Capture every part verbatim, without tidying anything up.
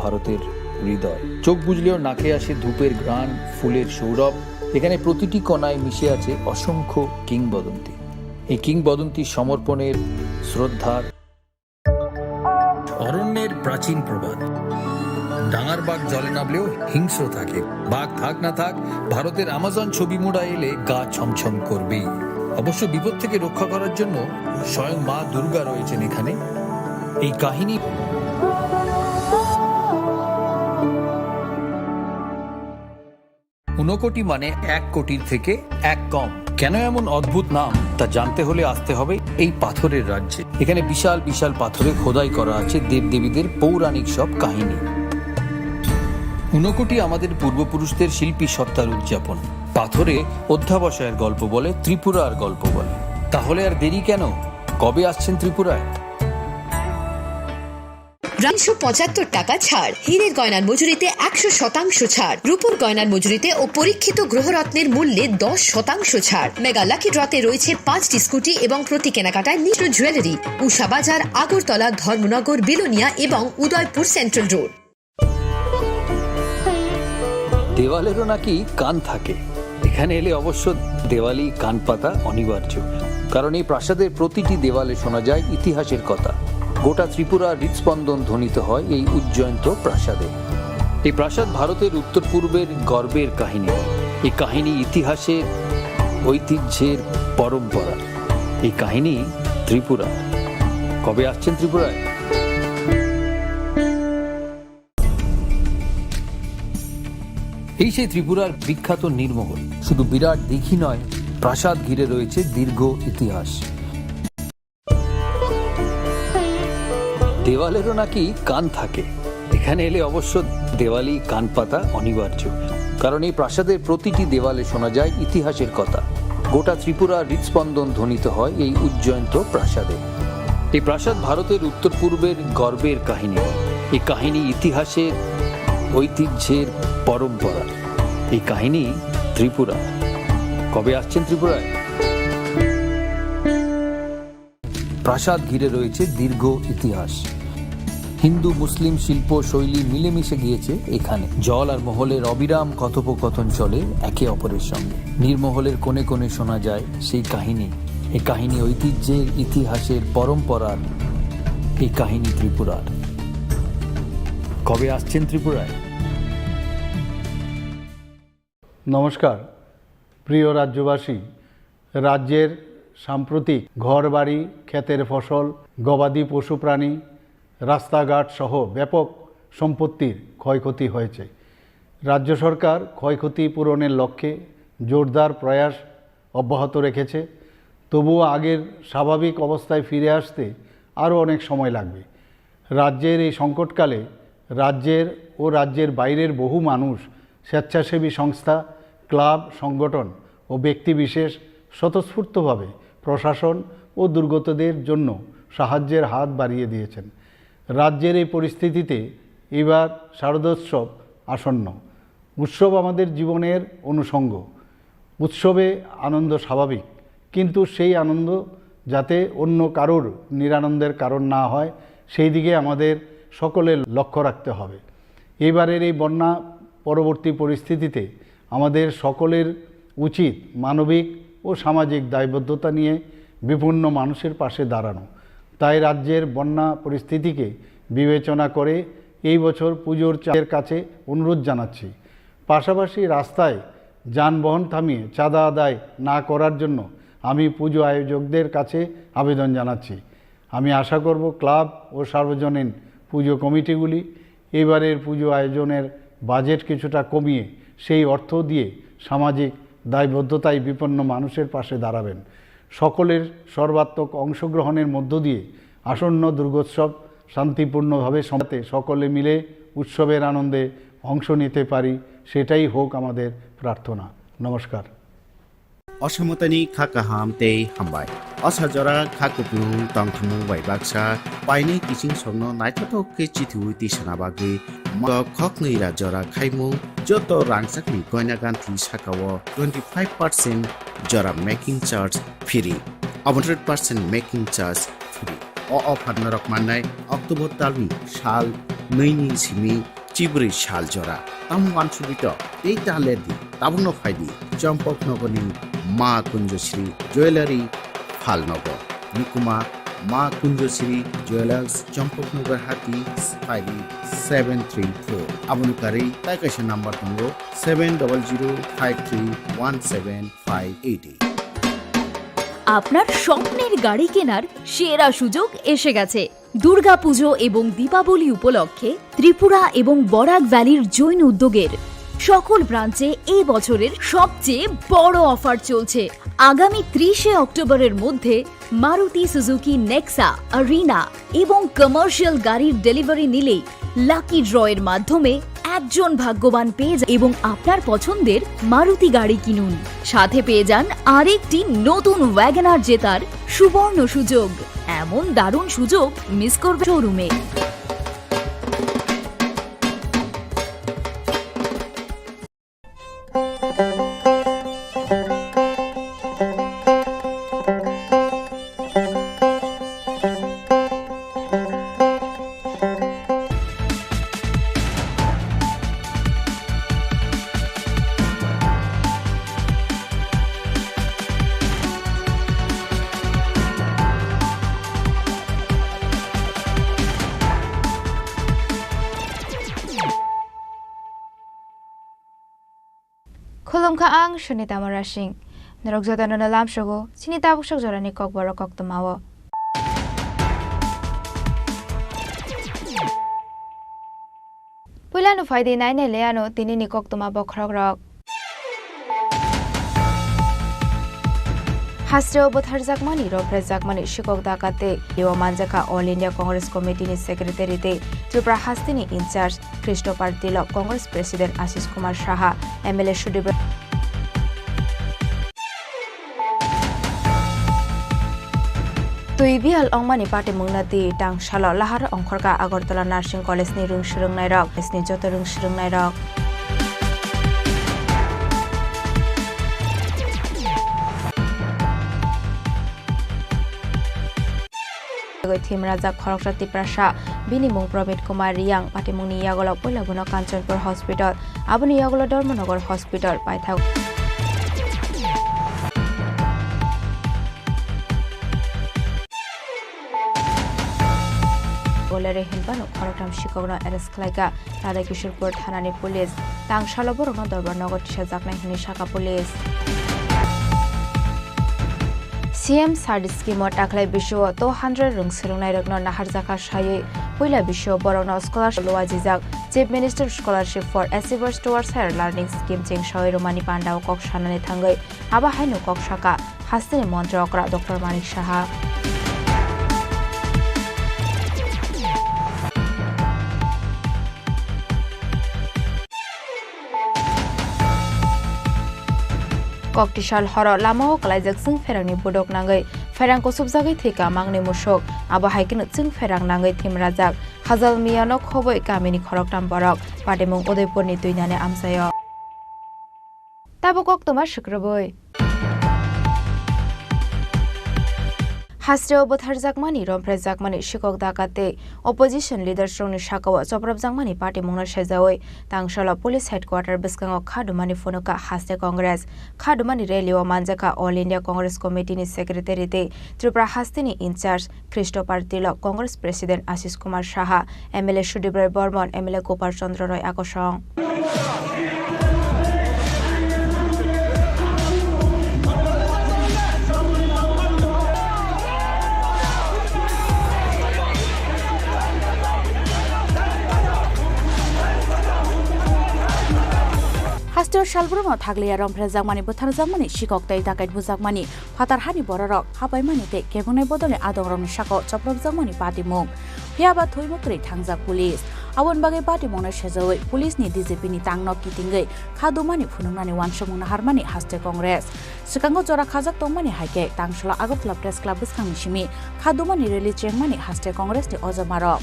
ভারতের হৃদয়। চোখ বুজলেও নাকে আসে ধূপের ঘ্রাণ, ফুলের সৌরভ। এখানে প্রতিটি কণায় মিশে আছে অসংখ্য কিংবদন্তি। এই কিংবদন্তি সমর্পণের, শ্রদ্ধার। অরণ্যের প্রাচীন প্রবাদ, ডাঙার বাঘ জলে নামলেও হিংস্র থাকে। বাঘ থাক না থাক, ভারতের আমাজন ছবি মুড়া এলে গা ছমছম করবেই। অবশ্য বিপদ থেকে রক্ষা করার জন্য স্বয়ং মা দুর্গা রয়েছেন এখানে। এই কাহিনী ঊনকোটি মানে এক কোটির থেকে এক কম। কেন এমন অদ্ভুত নাম, তা জানতে হলে আসতে হবে এই পাথরের রাজ্যে। এখানে বিশাল বিশাল পাথরে খোদাই করা আছে দেবদেবীদের পৌরাণিক সব কাহিনী। ঊনকোটি আমাদের পূর্বপুরুষদের শিল্পী সত্তার উদযাপন। পাথরে অধ্যাবসায়ের গল্প বলে, ত্রিপুরার গল্প বলে। তাহলে আর দেরি কেন? কবে আসছেন ত্রিপুরায়? তিনশো পঁচাত্তর টাকা ছাড়, হীরের গয়নার মজুরিতে একশো শতাংশ ছাড়, রূপোর গয়নার মজুরিতে ও পরীক্ষিত গ্রহরত্নের মূল্যে দশ শতাংশ ছাড়। মেগা লাকি ড্রতে রয়েছে পাঁচটি স্কুটি এবং প্রতি কেনাকাটায় নিশ্চিত জুয়েলারি। উষা বাজার, আগরতলা, ধর্মনগর, বিলোনিয়া এবং উদয়পুর সেন্ট্রাল রোড। দেওয়ালেরও নাকি কান থাকে। এখানে এলে অবশ্য দেওয়ালি কান পাতা অনিবার্য, কারণ এই প্রাসাদের প্রতিটি দেওয়ালে শোনা যায় ইতিহাসের কথা। গোটা ত্রিপুরার হৃদস্পন্দন ধ্বনিত হয় এই উজ্জয়ন্ত প্রাসাদে। এই প্রাসাদ ভারতের উত্তর পূর্বের গর্বের কাহিনী। এই কাহিনী ইতিহাসের, ঐতিহ্যের, পরম্পরা। এই কাহিনী ত্রিপুরা। কবে আসছেন ত্রিপুরায়? এই সেই ত্রিপুরার বিখ্যাত নীরমহল। শুধু বিরাট দিঘি নয়, প্রাসাদ ঘিরে রয়েছে দীর্ঘ ইতিহাস। দেওয়ালেরও নাকি কান থাকে। এখানে এলে অবশ্য দেওয়ালি কান পাতা অনিবার্য, কারণ এই প্রাসাদের প্রতিটি দেওয়ালে শোনা যায় ইতিহাসের কথা। গোটা ত্রিপুরার হৃদস্পন্দন ধ্বনিত হয় এই উজ্জয়ন্ত প্রাসাদে। এই প্রাসাদ ভারতের উত্তর পূর্বের গর্বের কাহিনী। এই কাহিনী ইতিহাসের, ঐতিহ্যের, পরম্পরা। এই কাহিনী ত্রিপুরা। কবে আসছেন ত্রিপুরায়? প্রাসাদ ঘিরে রয়েছে দীর্ঘ ইতিহাস। হিন্দু মুসলিম শিল্প শৈলী মিলেমিশে গিয়েছে এখানে। জল আর মহলের অবিরাম কথোপকথন চলে একে অপরের সঙ্গে। নীরমহলের কোণে কোণে শোনা যায় সেই কাহিনী। এ কাহিনী ঐতিহ্যের, ইতিহাসের, পরম্পরার। এই কাহিনী ত্রিপুরার। কবে আসছেন ত্রিপুরায়? নমস্কার, প্রিয় রাজ্যবাসী। রাজ্যের সাম্প্রতিক ঘরবাড়ি, ক্ষেতের ফসল, গবাদি পশুপ্রাণী, রাস্তাঘাট সহ ব্যাপক সম্পত্তির ক্ষয়ক্ষতি হয়েছে। রাজ্য সরকার ক্ষয়ক্ষতি পূরণের লক্ষ্যে জোরদার প্রয়াস অব্যাহত রেখেছে। তবুও আগের স্বাভাবিক অবস্থায় ফিরে আসতে আরও অনেক সময় লাগবে। রাজ্যের এই সংকটকালে রাজ্যের ও রাজ্যের বাইরের বহু মানুষ, স্বেচ্ছাসেবী সংস্থা, ক্লাব, সংগঠন ও ব্যক্তিবিশেষ স্বতঃস্ফূর্তভাবে প্রশাসন ও দুর্গতদের জন্য সাহায্যের হাত বাড়িয়ে দিয়েছেন। রাজ্যের এই পরিস্থিতিতে এবার শারদোৎসব আসন্ন। উৎসব আমাদের জীবনের অনুষঙ্গ। উৎসবে আনন্দ স্বাভাবিক, কিন্তু সেই আনন্দ যাতে অন্য কারোর নিরানন্দের কারণ না হয়, সেই দিকে আমাদের সকলের লক্ষ্য রাখতে হবে। এইবারের এই বন্যা পরবর্তী পরিস্থিতিতে আমাদের সকলের উচিত মানবিক ও সামাজিক দায়বদ্ধতা নিয়ে বিপন্ন মানুষের পাশে দাঁড়ানো। তাই রাজ্যের বন্যা পরিস্থিতিকে বিবেচনা করে এই বছর পুজোর চাঁদের কাছে অনুরোধ জানাচ্ছি। পাশাপাশি রাস্তায় যানবাহন থামিয়ে চাঁদা আদায় না করার জন্য আমি পুজো আয়োজকদের কাছে আবেদন জানাচ্ছি। আমি আশা করব ক্লাব ও সার্বজনীন পুজো কমিটিগুলি এবারের পুজো আয়োজনের বাজেট কিছুটা কমিয়ে সেই অর্থ দিয়ে সামাজিক দায়বদ্ধতায় বিপন্ন মানুষের পাশে দাঁড়াবেন। সকলের সর্বাত্মক অংশগ্রহণের মধ্য দিয়ে আসন্ন দুর্গোৎসব শান্তিপূর্ণভাবে সমাপ্তে সকলে মিলে উৎসবের আনন্দে অংশ নিতে পারি, সেটাই হোক আমাদের প্রার্থনা। নমস্কার। Osamotani kha kaham tei hambai. Osa jora kha kupulung tongthumung bai baksa painai kiching songno naithothok khe chithiwi tisana bagwi mo khoknwi ra jora khaimung joto rangchakni goina ganthi sakao twenty five percent jora making charge free, one hundred percent making charge free. O offer norok mannai October talni sal nwi ni simi chibrwi sal jora. Tamo wansugwi to tei ta ler di, tabukno phai di Champaknogor ni Ma Kunjosri Jewellery Phalnogo. Nukuma Ma Kunjosri Jewellers, Champaknogor Hati, five seven three four. Aboni karwi tai kaisa number tongo, seven double zero five three one seven five eight eight. আপনার স্বপ্নের গাড়ি কেনার সেরা সুযোগ এসে গেছে। দুর্গাপুজো এবং দীপাবলি উপলক্ষে ত্রিপুরা এবং বরাক ভ্যালির জৈন উদ্যোগের সকল ব্রাঞ্চে এই বছরের সবচেয়ে বড় অফার চলছে। আগামী ত্রিশে অক্টোবরের মধ্যে মারুতি সুজুকি নেক্সা, আরিনা এবং কমার্শিয়াল গাড়ির ডেলিভারি নিলেই লাকি ড্র এর মাধ্যমে একজন ভাগ্যবান পেয়ে যা-, এবং আপনার পছন্দের মারুতি গাড়ি কিনুন। সাথে পেয়ে যান আরেকটি নতুন WagonR জেতার সুবর্ণ সুযোগ। এমন দারুণ সুযোগ মিস করবে শোরুমে। Khulumkha ang Sunita Murasing. Norok jotono no lamsogo chini tabuk sok jorani kokborok koktwmao. Puilano phaidi nainai le ano tinini koktwma bokhorokrok. Hasteo butharjakmani, romphrejakmani sikok dakate, ibo manjakha All India Congress Committee ni Secretary tei Tripura hasteni in charge Christopher Tilok, Congress President Ashish Kumar Saha, M L A Sudip Rai. Twi bihal ongmani patimungno twi tangsalo lahar ongkhorkha Agartala Nursing College ni rwng swrwngnairok, college ni joto rwng swrwngnairok. Thimrajak khoroksa Tiprasa, bini mung Promit Kumar Riyang, patimungni yagulo puila bono Kanchanpur Hospital, aboni yagulo Dharmanagar Hospital paithak. Bolere hinphano khoroktham sikokno arrest khlaikha Radha Kishorpur thanani police. Tangsalo borokno Dorbar nogo tisajaknai hwnwi sakha police. C M Sardis scheme-o taklai bisio two hundred rwng swrwngnairokno naharjakha saywi puila bisio borokno scholarship luajijak. Chief Minister Scholarship for Achievers Towards Higher Learning Scheme chengsawi rwmani pandao kok sanani thangwi abo haino kok sakha hasteni montri okra Doctor Manik Saha. Koktisal horo lamao kwlaijak chwng pherangni budok nangwi pherang kusubjagwi thwikha mangni musuk. Abo hai kheno chwng pherang nangwi thimrajak. Hajal miyano khoboi kamini khoroktham borok patimung Udaipurni twinani amchaio. Tabuk koktwma swkrwbwi. Hasteo butharjakmani, romphrejakmani, sikok dakat tei opposition leaders rokni sakao chopropjakmani patimungno sejaui tangsalo police headquarter bwskango khadumani phunukha haste Congress. Khadumani rally-o manjakha All India Congress Committee ni secretary tei Tripura hasteni in charge Christopher Tilok, Congress President Ashish Kumar Saha, M L A Sudip Roy Bormon, M L A Gopal Chandra Roy Akosong. Hasteo salbrumno thakliya romphrejakmani, butharjakmani, sikok tei dakait bujakmani, phatar hani bororok hapaimani tei kebengnaini bodolni adongrokni sakao chopropjakmani patimung. Phiyaba thwi muktwi thangjak police. Aboni bagwi patimungno sejaui police ni D G P ni tangno kitingwi khadumani phunuknani uansukmung naharmani haste Congress. Swkango jora khajak tongmani hai khe tangsalo Agartala Press Club bwskangni simi khadumani rally chengmani haste Congress ni ojomarok.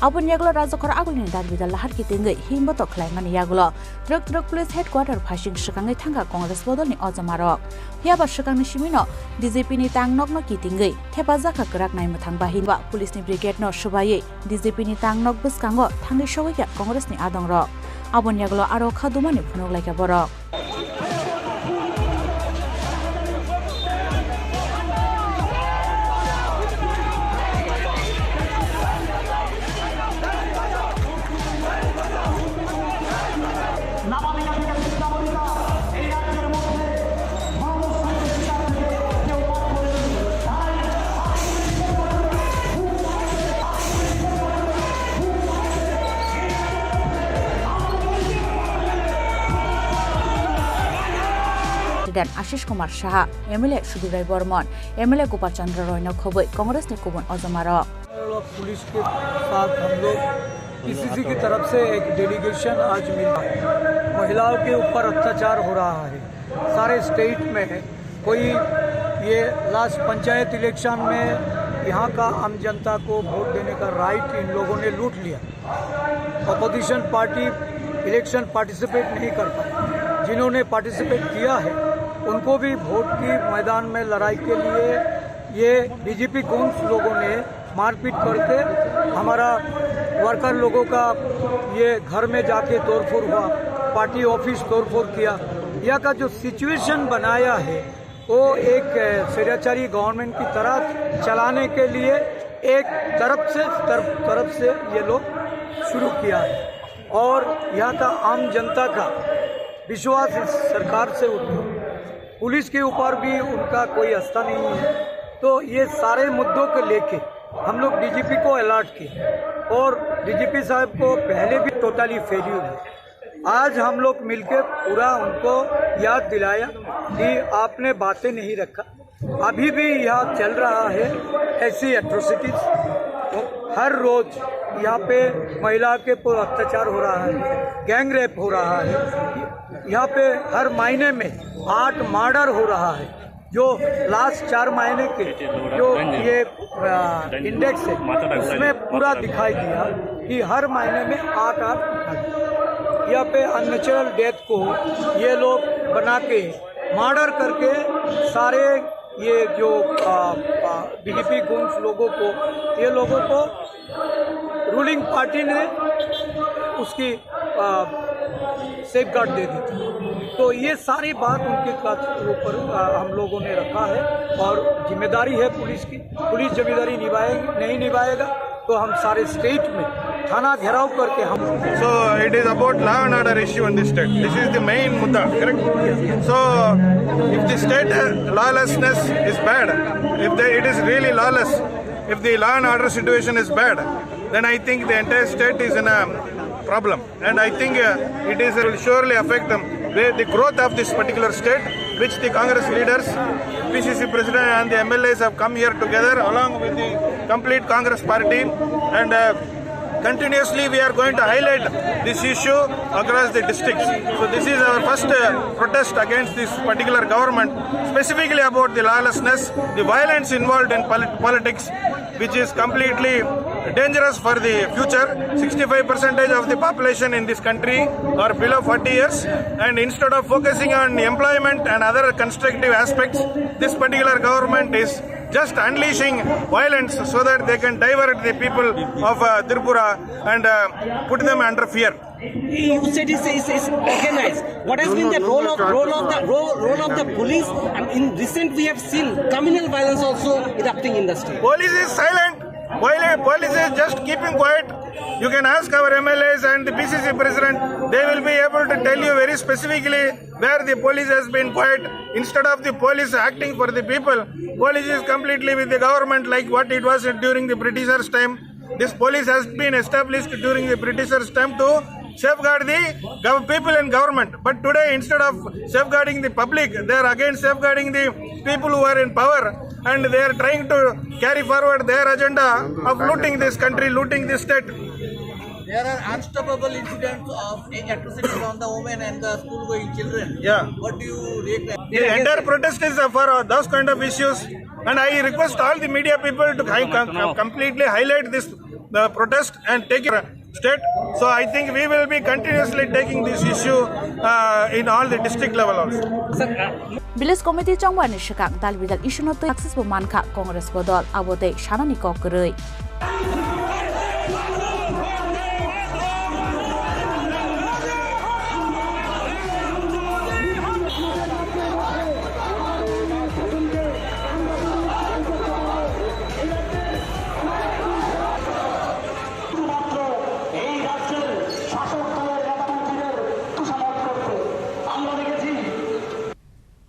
Aboni yagulo rajakhor agulini dar bidal lahar kitingwi himbotok khlaimani yagulo twrwk twrwk police headquarter phasing swkangwi thangkha Congress bodolni ojomarok. Phiyaba swkangni simino D J P ni tangnokno kitingwi thepajakha kwrak naimwthang bahini ba police ni brigade no swbaiwi D J P ni tangnok bwskango thangwi sogwikha Congress ni adongrok. Aboni yagulo aro kha dumani phunuk laikha borok. President Ashish Kumar Saha, M L A Sudhir Rai Bormon, M L A Gopal Chandra Roy no khobwi Congress ni kubun ojomarok. Police के साथ हम लोग पीसीसी की तरफ से एक डेलीगेशन आज मिला। महिलाओं के ऊपर अत्याचार हो रहा है सारे स्टेट में। कोई ये लास्ट पंचायत इलेक्शन में यहाँ का आम जनता को वोट देने का राइट इन लोगों ने लूट लिया। अपोजिशन पार्टी इलेक्शन पार्टिसिपेट नहीं कर पाए। जिन्होंने पार्टिसिपेट किया है उनको भी वोट की मैदान में लड़ाई के लिए ये बीजेपी गुंड्स लोगों ने मारपीट करके हमारा वर्कर लोगों का ये घर में जाके तोड़फोड़ हुआ, पार्टी ऑफिस तोड़फोड़ किया। यहाँ का जो सिचुएशन बनाया है वो एक अ, स्वैराचारी गवर्नमेंट की तरह चलाने के लिए एक तरफ से तरफ, तरफ से ये लोग शुरू किया है। और यहाँ का आम जनता का विश्वास इस सरकार से उठा, पुलिस के ऊपर भी उनका कोई आस्था नहीं है। तो ये सारे मुद्दों को लेके हम लोग डीजीपी को अलर्ट किए और डीजीपी साहब को पहले भी टोटली फेल्यूर है। आज हम लोग मिलके पूरा उनको याद दिलाया कि आपने बातें नहीं रखा। अभी भी यहाँ चल रहा है ऐसी एट्रोसिटीज। हर रोज यहाँ पे महिला के ऊपर अत्याचार हो रहा है, गैंग रेप हो रहा है। यहाँ पे हर महीने में आठ मर्डर हो रहा है। जो लास्ट चार महीने के जो ये इंडेक्स है, उसमें पूरा दिखाई दिया कि हर महीने में आठ आठ यहाँ पे अननेचुरल डेथ को ये लोग बना के, मर्डर करके सारे ये जो बीजेपी गुंड्स लोगों को, ये लोगों को रूलिंग पार्टी ने उसकी सेफगार्ड दे दी थी। तो ये सारी बात उनके ऊपर हम लोगों ने रखा है और जिम्मेदारी है पुलिस की। पुलिस जिम्मेदारी निभाए, नहीं निभाएगा तो हम सारे स्टेट में थाना घेराव करके हम So it is about law and order issue in the state. This is the main mudda, correct? So if the state lawlessness is bad, if the, it is really lawless, if the law and order situation is bad, then I think the entire state is in a problem. And I think uh, it is, will surely affect them. The, the growth of this particular state, which the Congress leaders, P C C president and the M L As have come here together along with the complete Congress party, and uh, continuously we are going to highlight this issue across the districts. So this is our first uh, protest against this particular government, specifically about the lawlessness, the violence involved in polit- politics, which is completely dangerous for the future. Sixty-five percentage of the population in this country are below forty years, and instead of focusing on employment and other constructive aspects, this particular government is just unleashing violence so that they can divert the people of uh, Tripura and uh, put them under fear. You said it's, it's, it's organized. What has been the role of role of the role, role of the police? And in recent, we have seen communal violence also erupting in the state. Police is silent. While police is just keeping quiet, you can ask our M L As and the P C C president. They will be able to tell you very specifically where the police has been quiet. Instead of the police acting for the people, police is completely with the government, like what it was during the Britishers' time. This police has been established during the Britishers' time to safeguard the gov- people and government. But today, instead of safeguarding the public, they are again safeguarding the people who are in power, and they are trying to carry forward their agenda of looting this country, looting this state. There are unstoppable incidents of atrocities on the women and the school-going children. Yeah. What do you react? The entire protest is for uh, those kind of issues, and I request all the media people to hi- com- com- completely highlight this the protest and take it state. So I think we will be continuously taking this issue uh, in all the district level also. Village Committee chongbarni swkang dal bidal issue no twi success bo mankha Congress bodol, abo tei sanani kok kwrwi. শুধুমাত্র এই রাজ্যের শাসক দলের নেতা মন্ত্রীদের তোষামোদ করতে আমরা দেখেছি।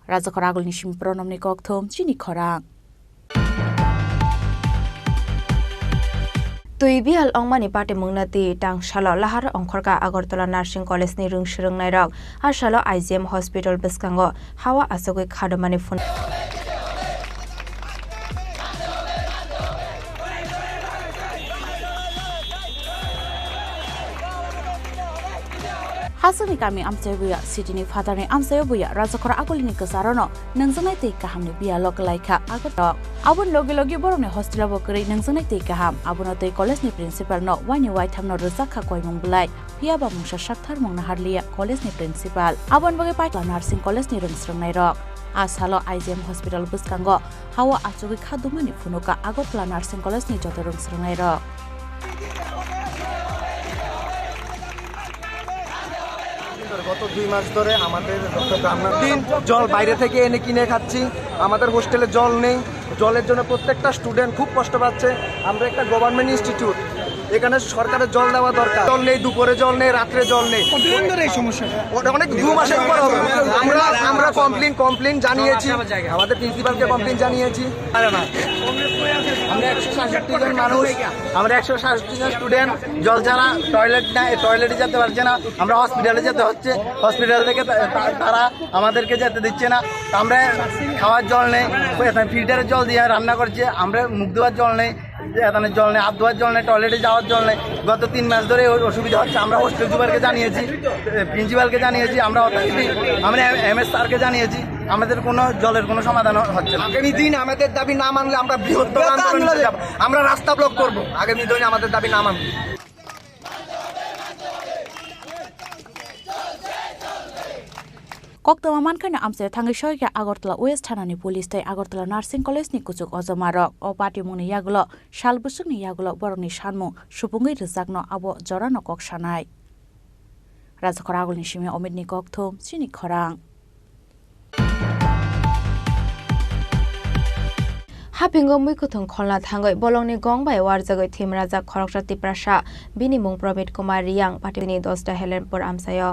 Rajakhor agulni simi Pranobni kokthum chini khorang. Twi bihal ongmani patimungna twi tangsalo lahar ongkhorkha Agartala Nursing College ni rwng swrwngnairok. A salo I G M hospital bwskango hawa achugwi khadomani phun. Hasukni kami amchai buya, city ni phatarni amchaio buya, Rajakhor agulini kwcharono nangjaknai tei kahamni biyalo kwlaikha Agartala. Aboni logi logi borokni hostelo bo kwrwi nangjaknai tei kaham. Abono tei college ni principal no waini waithamno rwjak kha koimung bwlai. Phiya ba mungsa saktharmung naharliya college ni principal. Aboni bagwi Paitla Nursing College ni rwng swrwngnairok. A salo I G M hospital bwskango hawa achugwi kha dumani phunukha Agartala Nursing College ni joto rwng swrwngnairok. গত দুই মাস ধরে আমাদের দিন জল বাইরে থেকে এনে কিনে খাচ্ছি। আমাদের হোস্টেলে জল নেই, জলের জন্য প্রত্যেকটা স্টুডেন্ট খুব কষ্ট পাচ্ছে। আমরা একটা গভর্নমেন্ট ইনস্টিটিউট, এখানে সরকারের জল দেওয়া দরকার। জল নেই, দুপুরে জল নেই, রাত্রে জল নেই। কতদিন ধরে এই সমস্যা? ওটা অনেক দু মাসের উপর হবে। আমরা আমরা কমপ্লেন কমপ্লেন জানিয়েছি, আমাদের প্রিন্সিপালকে কমপ্লেন জানিয়েছি। আরে না, আমরা একশো সাতষট্টি জন মানুষ, আমরা একশো সাতষট্টি জন স্টুডেন্ট, জল ছাড়া টয়লেট না, টয়লেটে যেতে পারছে না। আমরা হসপিটালে যেতে হচ্ছে, হসপিটাল থেকে তা- তা- তারা আমাদেরকে যেতে দিচ্ছে না। আমরা খাওয়ার জল নেই, ফিল্টারের জল দিয়ে রান্না করছে, আমরা মুখ ধোয়ার জল নেই, এখানে জল নেই, হাত ধোয়ার জল নেই, টয়লেটে যাওয়ার জল নেই। গত তিন মাস ধরে এই অসুবিধা হচ্ছে। আমরা হোস্টেল সুপারকে জানিয়েছি, প্রিন্সিপালকে জানিয়েছি, আমরা অথরিটি, আমরা এম এস স্যারকে জানিয়েছি। আমাদের কোনো জলের কোনো সমাধান হ- হচ্ছে না। আগামী দিন আমাদের দাবি না মানলে আমরা বৃহত্তর আন্দোলন চালিয়ে যাব। আমরা রাস্তা ব্লক করব আগামী দিনে আমাদের দাবি না মানলে। Koktwma mankheno amchai thangwi soikha Agartala West thanani police tei Agartala Nursing College ni kuchuk ojomarok. O patimungni yagulo sal bwswkni yagulo borokni sanmung supungwi rwjakno abo jorano kok sanai. Rajakhor agulni simi Omitni kokthum chini khorang. Hapingo muikwthwng kholna thangwi bolongni gong bai warjagwi thwimrajak khoroksa Tiprasa, bini mung Promit Kumar Riyang, patini Dosda Helenpur amchaio.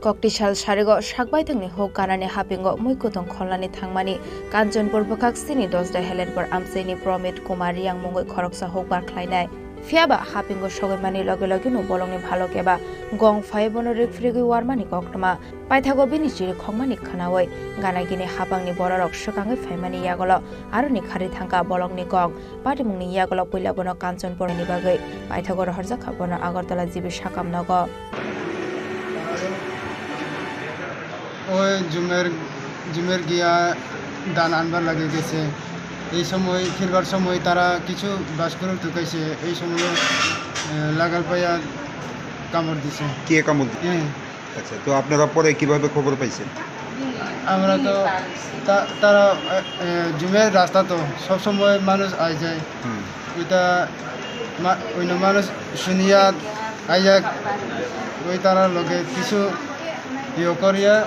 Koktisal sarigo sakbaithangni huk ganani hapingo muikwthwng kholnani thangmani Kanchanpur bwkhak sini Dosda Helenpur amchaini Promit Kumar Riyang mungwi khoroksa hukbar khlainai. Phiyaba hapingo sogwi mani loge logeno bolongni bhalok eba gong phai bono rik phirigwi warmani koktwma. Paithago bini chiri khokmani khwnawi gana gini hapangni bororok swkangwi phaimani yagulo aroni kharwi thangkha bolongni gong. Patimungni yagulo puila bono Kanchanpurni bagwi paithago rohorjakha bono Agartala G B sakam nogo. ওই জুমের জুমের গিয়া ধান আনবার লাগে গেছে। এই সময় ফিরবার সময় তারা কিছু বাঁশকুড়ুল ঢুকাইছে। এই সময়, এ, লাগাল পাইয়া কামড় দিছে। কে কামড় দি- হ্যাঁ। আচ্ছা, তো আপনারা পরে কিভাবে খবর পাইছেন? আমরা তো তা- তারা, এ, এ, জুমের রাস্তা তো সবসময় মানুষ আয় যায়। হুম। ওইটা মা- অন্য মানুষ শুনিয়া আইয়া ওই তারা লগে কিছু ইয়ে করিয়া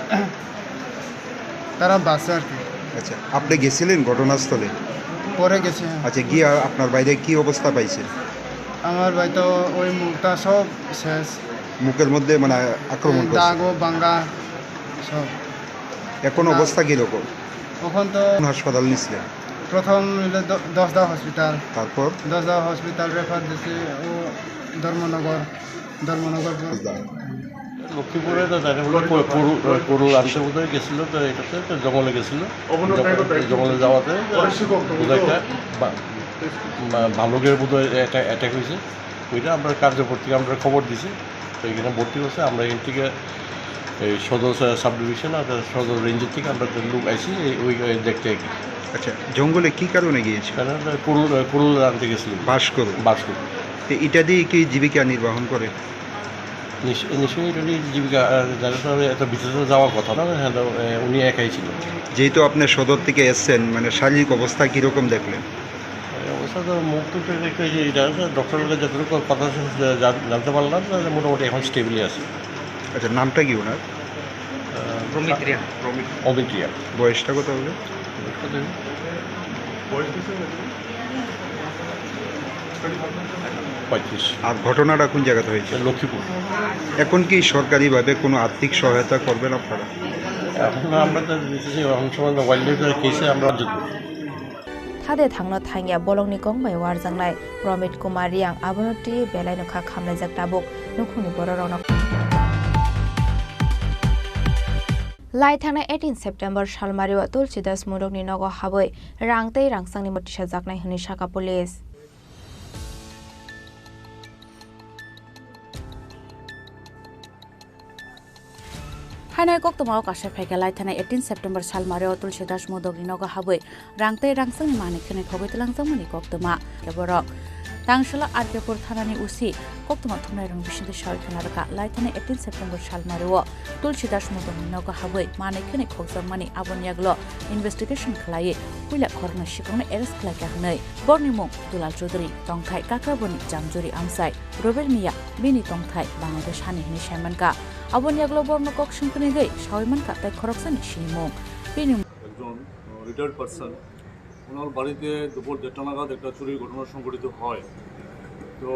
তারা বাঁচে আর কি। আচ্ছা, আপনি গেছিলেন ঘটনাস্থলে? পরে গেছি, হ্যাঁ। আচ্ছা, গিয়ে আপনার বাইরে কি অবস্থা পাইছেন? আমার ভাই তো ওই মুখটা সব শেষ। মুখের মধ্যে মানে আক্রমণ করছে? দাগ ও ভাঙ্গা সব। এখন অবস্থা কিরকম? এখন তো কোন হাসপাতাল নিছিলেন? প্রথম হইলো দ- দশদা হসপিটাল। তারপর? দশদা হসপিটাল রেফার দিছে ও ধর্মনগর, ধর্মনগর পর- লক্ষ্মীপুরে তো জানি বলে কো- কুড়ুল, কুড়ুল আনতে বোধহয় গেছিল, তো এটাতে তো জঙ্গলে গেছিল। জঙ্গলে যাওয়াতে বোধহয় একটা বা- বা- ভালুকের বোধহয় একটা অ্যাটাক হয়েছে। ওইটা আমরা কার্যকর থেকে আমরা খবর দিছি, তো এখানে ভর্তি হচ্ছে। আমরা এখান থেকে এই সদর সা- সাব ডিভিশন আর সদর রেঞ্জের থেকে আমরা একটা লোক আইছি এই- ওই ওই দেখতে আর কি। আচ্ছা, জঙ্গলে কি কারণে গিয়েছিল? কারণ ওটা কুড়ুল, কুড়ুল আনতে গেছিল। বাঁশকুড়ুল? বাঁশকুড়ুল। তো এটা দিয়ে কি জীবিকা নির্বাহন করে? নিশ-, নিশ্চয়ই এটা নিয়ে জীবিকা, আহ, যারা তো এত ভিতরে তো যাওয়ার কথা না, হ্যাঁ, তো, আহ, উনি একাই ছিল। যেহেতু আপনি সদর থেকে এসছেন, মানে, শারীরিক অবস্থা কীরকম দেখলেন? এই অবস্থা তো মুখ টুক দেখতে যে এটা আছে, ডক্টরের কাছে যতটুকু কথা আছে, জা-, জানতে পারলাম যে মোটামুটি এখন স্টেবলই আছে। আচ্ছা, নামটা কি ওনার? আহ, প্রমিত রিয়াং। অমিত রিয়াং। বয়সটা কত হবে? কত হবে? পঁয়ত্রিশ। আর ঘটনাটা কোন জায়গাতে হয়েছে? লক্ষ্মীপুর। এখন কি সরকারিভাবে কোনো আর্থিক সহায়তা করবেন আপনারা? এখন আমরা তো দিতেছি, এখন সময় ওয়াইল্ড লাইফ কেসে আমরা যুক্ত। Thade thangno thangya bolongni kong bai warjaknai Promit Kumar Riang abono twi belai no kha khamlaijak tabuk nukhungni bororokno. Lai thangnai eighteen September salmario Tulsi Das Murokni nogo habwi rang tei rangchakni moti sajaknai hwnwi sakha police. Hainai koktwmao kasai phaikha lai thanai eighteen September salmario Tulsi Das Murokni nogo habwi rang tei rangchakni manwi khwnwi khogwi twlangjakmani koktwma. Borok Tangsala R K Pur thanani O C koktwma thumnairokni bisingtwi sawi khna rwkha, lai thanai eighteen September salmario Tulsi Das Murokni nogo habwi manwi khwnwi khokjakmani, aboni yagulo investigation khlaiwi puila khoroknwi sikhokno arrest khlaikha hwnwi. Borokni mung Dulal Chaudhary, tongthai Kakraboni Jamjuri amchai Robel Miya, bini tongthai Bangladesh hani hwnwi saimankha. Aboni yagulo borokno kok swng kwnigwi sawi mankha tei khoroksani sinimung. Bini একজন, আহ, retired person, ওনার বাড়িতে দুপুর দেড়টা নাগাদ একটা চুরির ঘটনা সংঘটিত হয়। তো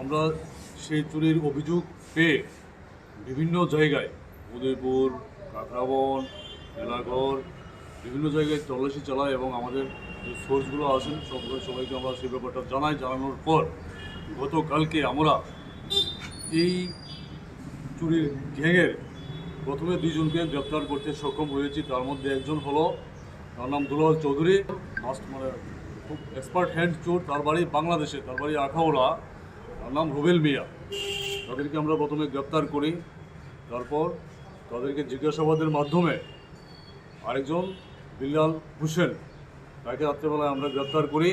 আমরা সেই চুরির অভিযোগ পেয়ে বিভিন্ন জায়গায়, উদয়পুর, কাকরাবন, মেলাঘর, বিভিন্ন জায়গায় তল্লাশি চালাই এবং আমাদের যে সোর্সগুলো আছেন, সব, সবাইকে আমরা সেই ব্যাপারটা জানাই। জানানোর পর গতকালকে আমরা এই চুরির গ্যাংয়ের প্রথমে দুইজনকে গ্রেপ্তার করতে সক্ষম হয়েছি। তার মধ্যে একজন হলো, তার নাম দুলাল চৌধুরী, মাস্ট, মানে, খুব এক্সপার্ট হ্যান্ড চোর, তার বাড়ি বাংলাদেশে, তার বাড়ি আখাউড়া, তার নাম রুবেল মিয়া। তাদেরকে আমরা প্রথমে গ্রেপ্তার করি, তারপর তাদেরকে জিজ্ঞাসাবাদের মাধ্যমে আরেকজন বিল্লাল হোসেন, তাকে রাত্রেবেলায় আমরা গ্রেপ্তার করি।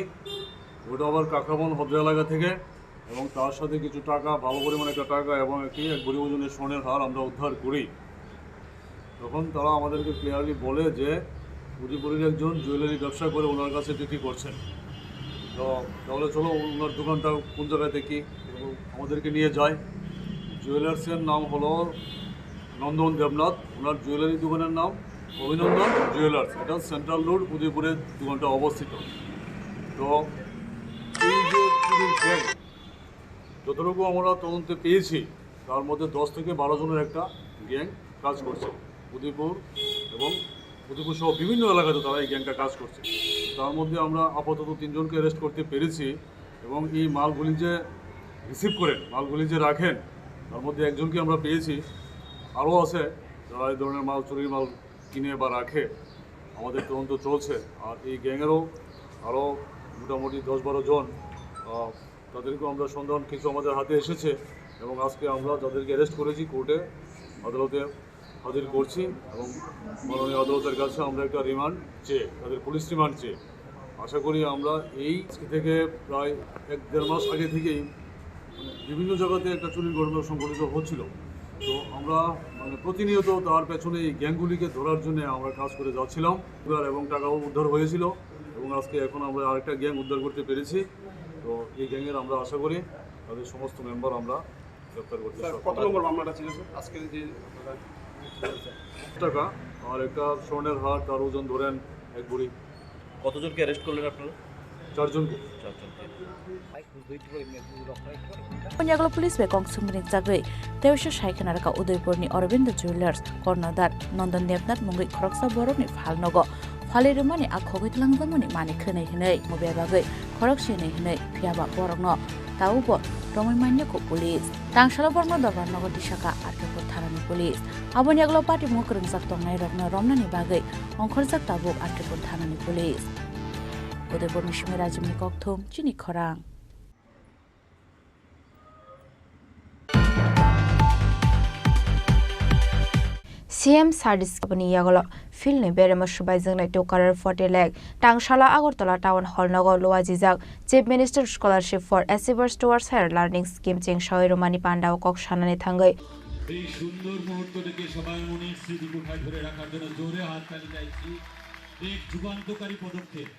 ওটা আবার কাকরাবন হদ্রা এলাকা থেকে, এবং তার সাথে কিছু টাকা, ভালো পরিমাণ একটা টাকা এবং একটি এক ভরি ওজনের স্বর্ণের হার আমরা উদ্ধার করি। তখন তারা আমাদেরকে ক্লিয়ারলি বলে যে উদয়পুরের একজন জুয়েলারি ব্যবসা করে, ওনার কাছে বিক্রি করছেন। তো তাহলে চলো, ওনার দোকানটা কোন জায়গায় দেখি, এবং আমাদেরকে নিয়ে যায়। জুয়েলার্সের নাম হলো নন্দন দেবনাথ, ওনার জুয়েলারি দোকানের নাম অভিনন্দন জুয়েলার্স, এটা সেন্ট্রাল রোড উদয়পুরের দোকানটা অবস্থিত। তো এই যে চুরির গ্যাং, যতটুকু আমরা তদন্তে পেয়েছি, তার মধ্যে দশ থেকে বারো জনের একটা গ্যাং কাজ করছে উদয়পুর এবং উদয়পুর সহ বিভিন্ন এলাকাতে তারা এই গ্যাংটা কাজ করছে। তার মধ্যে আমরা আপাতত তিনজনকে অ্যারেস্ট করতে পেরেছি এবং এই মালগুলি যে রিসিভ করেন, মালগুলি যে রাখেন, তার মধ্যে একজনকে আমরা পেয়েছি। আরও আছে যারা এই ধরনের মাল, চুরির মাল কিনে বা রাখে। আমাদের তদন্ত চলছে। আর এই গ্যাংয়েরও আরও মোটামুটি দশ বারো জন, আহ, তাদেরকেও আমরা সন্ধান কিছু আমাদের হাতে এসেছে এবং আজকে আমরা যাদেরকে অ্যারেস্ট করেছি কোর্টে, আদালতে হাজির করছি এবং মাননীয় আদালতের কাছে আমরা একটা রিমান্ড চেয়ে, তাদের পুলিশ রিমান্ড চেয়ে আশা করি আমরা এই আজকে থেকে প্রায় এক দেড় মাস আগে থেকেই, মানে, বিভিন্ন জায়গাতে একটা চুরির ঘটনা সংঘটিত হচ্ছিল। তো আমরা, মানে, প্রতিনিয়ত তার পেছনে এই গ্যাংগুলিকে ধরার জন্য আমরা কাজ করে যাচ্ছিলাম। এবং টাকাও উদ্ধার হয়েছিল এবং আজকে এখন আমরা আরেকটা গ্যাং উদ্ধার করতে পেরেছি। তো এই গ্যাংয়ের আমরা আশা করি তাদের সমস্ত মেম্বার আমরা গ্রেপ্তার করতে স্যার, সক্ষম কত হব। নম্বর মামলাটা ছিল, স্যার? আজকের যে আপনারা টাকা আর একটা স্বর্ণের হার, তার ওজন ধরেন এক ভরি। কতজনকে অ্যারেস্ট করলেন আপনারা? চারজনকে। চারজনকে। Punyaglo police bai kong sumgni chagwi tei uaisa sai khna rwkha Udaipurni Aurobindo Jewellers, Kornodar Nondon Debnath mungwi khoroksa borokni phalnogo phalwi rwmani a khogwi twlangjakmani manwi khwnwi hwnwi, mobile bagwi khorok sinwi hwnwi, phiyaba borokno tabukbo romwi manya kho police. Tangsalo borokno dorbar nogo tisakha R K Pur thanani police. Aboni yagulo patimungo kwrwngjak tongnairokno romnani bagwi ongkhorjak tabuk R K Pur thanani police. Udaipurni simi Rajibni Kokthum, chini khorang. C M Sadis aboni yagulo field ni beremo swbaijaknai two crore forty lakh tangsala Agartala Town Hall nogo luajijak Chief Minister Scholarship for Achievers Towards Higher Learning Scheme chengsawi rwmani pandao kok sanani thangwi. এই সুন্দর মুহূর্তটিকে সবাই মনের স্মৃতি কোঠায় ধরে রাখার জন্য জোরে হাততালি চাইছি। এক যুগান্তকারী পদক্ষেপ।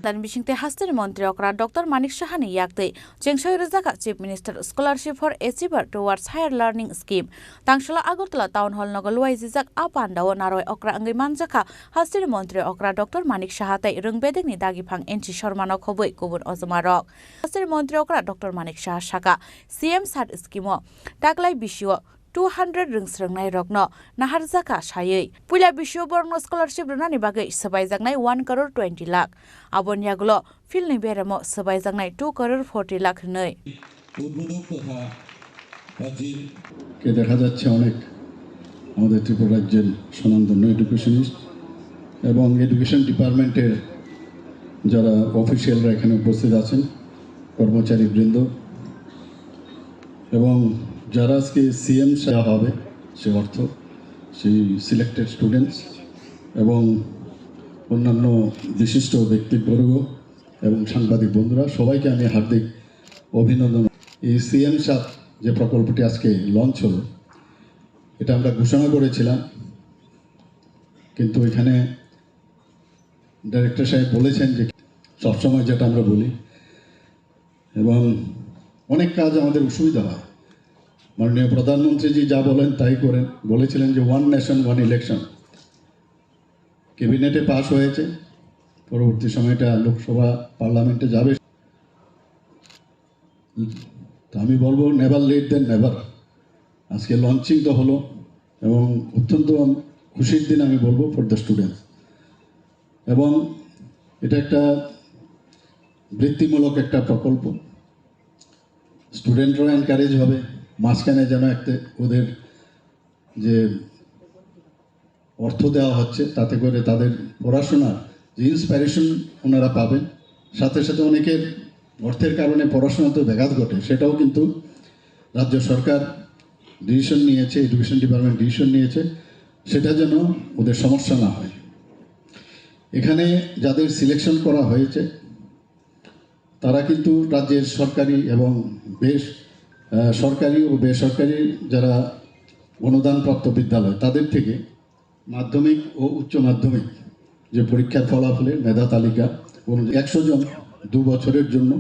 Dan bisingtwi hasteni montri okra Doctor Manik Sahani yaktwi chengsawi rwjakha Chief Minister Scholarship for Achiever Towards Higher Learning Scheme. Tangsala Agartala Town Hall nogo luaijijak a pandao narwai okra wngwi manjakha hasteni montri okra Doctor Manik Saha tei rwng bedekni dagiphang N C Sharma no khobwi kubun ojomarok. Hasteni montri okra Doctor Manik Saha saka, C M Sad scheme o taklai bisio two hundred rwngsrwngnai rokno naharjakha saywi. Puila bisio borokno scholarship rwnani bagwi swbaijaknai one crore twenty lakh. Aboni yagulo field ni beremo swbaijaknai two crore forty lakh hwnwi. উদ্বোধক তথা রাজ্যের কে দেখা যাচ্ছে অনেক আমাদের ত্রিপুরা রাজ্যের স্বনামধন্য এডুকেশনিস্ট এবং এডুকেশন ডিপার্টমেন্টের যারা অফিসিয়ালরা এখানে উপস্থিত আছেন, কর্মচারী বৃন্দ এবং যারা আজকে সিএম দেওয়া হবে সে অর্থ, সেই সিলেক্টেড স্টুডেন্টস এবং অন্যান্য বিশিষ্ট ব্যক্তিবর্গ এবং সাংবাদিক বন্ধুরা, সবাইকে আমি হার্দিক অভিনন্দন। এই সিএম সাত যে প্রকল্পটি আজকে লঞ্চ হলো, এটা আমরা ঘোষণা করেছিলাম, কিন্তু এখানে ডাইরেক্টর সাহেব বলেছেন যে সবসময় যেটা আমরা বলি, এবং অনেক কাজ আমাদের অসুবিধা হয়। মাননীয় প্রধানমন্ত্রীজি যা বলেন তাই করেন। বলেছিলেন যে ওয়ান নেশন ওয়ান ইলেকশন, ক্যাবিনেটে পাস হয়েছে, পরবর্তী সময়টা লোকসভা পার্লামেন্টে যাবে। তো আমি বলবো, নেভার লেট দেন নেভার। আজকে লঞ্চিং তো হলো এবং অত্যন্ত খুশির দিন আমি বলবো ফর দ্য স্টুডেন্টস। এবং এটা একটা বৃত্তিমূলক একটা প্রকল্প, স্টুডেন্টরাও এনকারেজ হবে, মাঝখানে যেন একটা ওদের যে অর্থ দেওয়া হচ্ছে, তাতে করে তাদের পড়াশোনার যে ইন্সপিরেশন ওনারা পাবেন। সাথে সাথে অনেকের অর্থের কারণে পড়াশোনাতে ব্যাঘাত ঘটে, সেটাও কিন্তু রাজ্য সরকার ডিসিশন নিয়েছে, এডুকেশন ডিপার্টমেন্ট ডিসিশন নিয়েছে, সেটা যেন ওদের সমস্যা না হয়। এখানে যাদের সিলেকশন করা হয়েছে, তারা কিন্তু রাজ্যের সরকারি এবং বেশ, আহ, সরকারি ও বেসরকারি যারা অনুদানপ্রাপ্ত বিদ্যালয়, তাদের থেকে মাধ্যমিক ও উচ্চ মাধ্যমিক যে পরীক্ষার ফলাফলে মেধা তালিকা অনুযায়ী একশো জন দু বছরের জন্য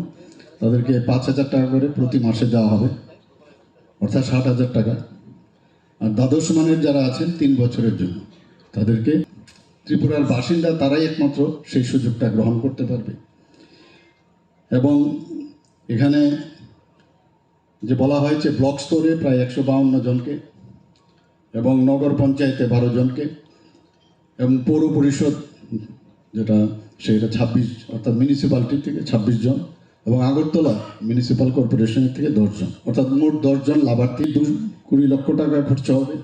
তাদেরকে পাঁচ হাজার টাকা করে প্রতি মাসে দেওয়া হবে, অর্থাৎ ষাট হাজার টাকা। আর দ্বাদশ মানের যারা আছেন তিন বছরের জন্য, তাদেরকে, ত্রিপুরার বাসিন্দা তারাই একমাত্র সেই সুযোগটা গ্রহণ করতে পারবে। এবং এখানে যে বলা হয়েছে, ব্লক স্তরে প্রায় একশো বাউন্ন জনকে এবং নগর পঞ্চায়েতে বারো জনকে এবং পৌর পরিষদ, যেটা সেটা ছাব্বিশ, অর্থাৎ মিউনিসিপ্যালিটি থেকে ছাব্বিশ জন এবং আগরতলা মিউনিসিপ্যাল কর্পোরেশনের থেকে দশ জন, অর্থাৎ মোট দশ জন লাভার্থী। দু কুড়ি লক্ষ টাকা খরচ হবে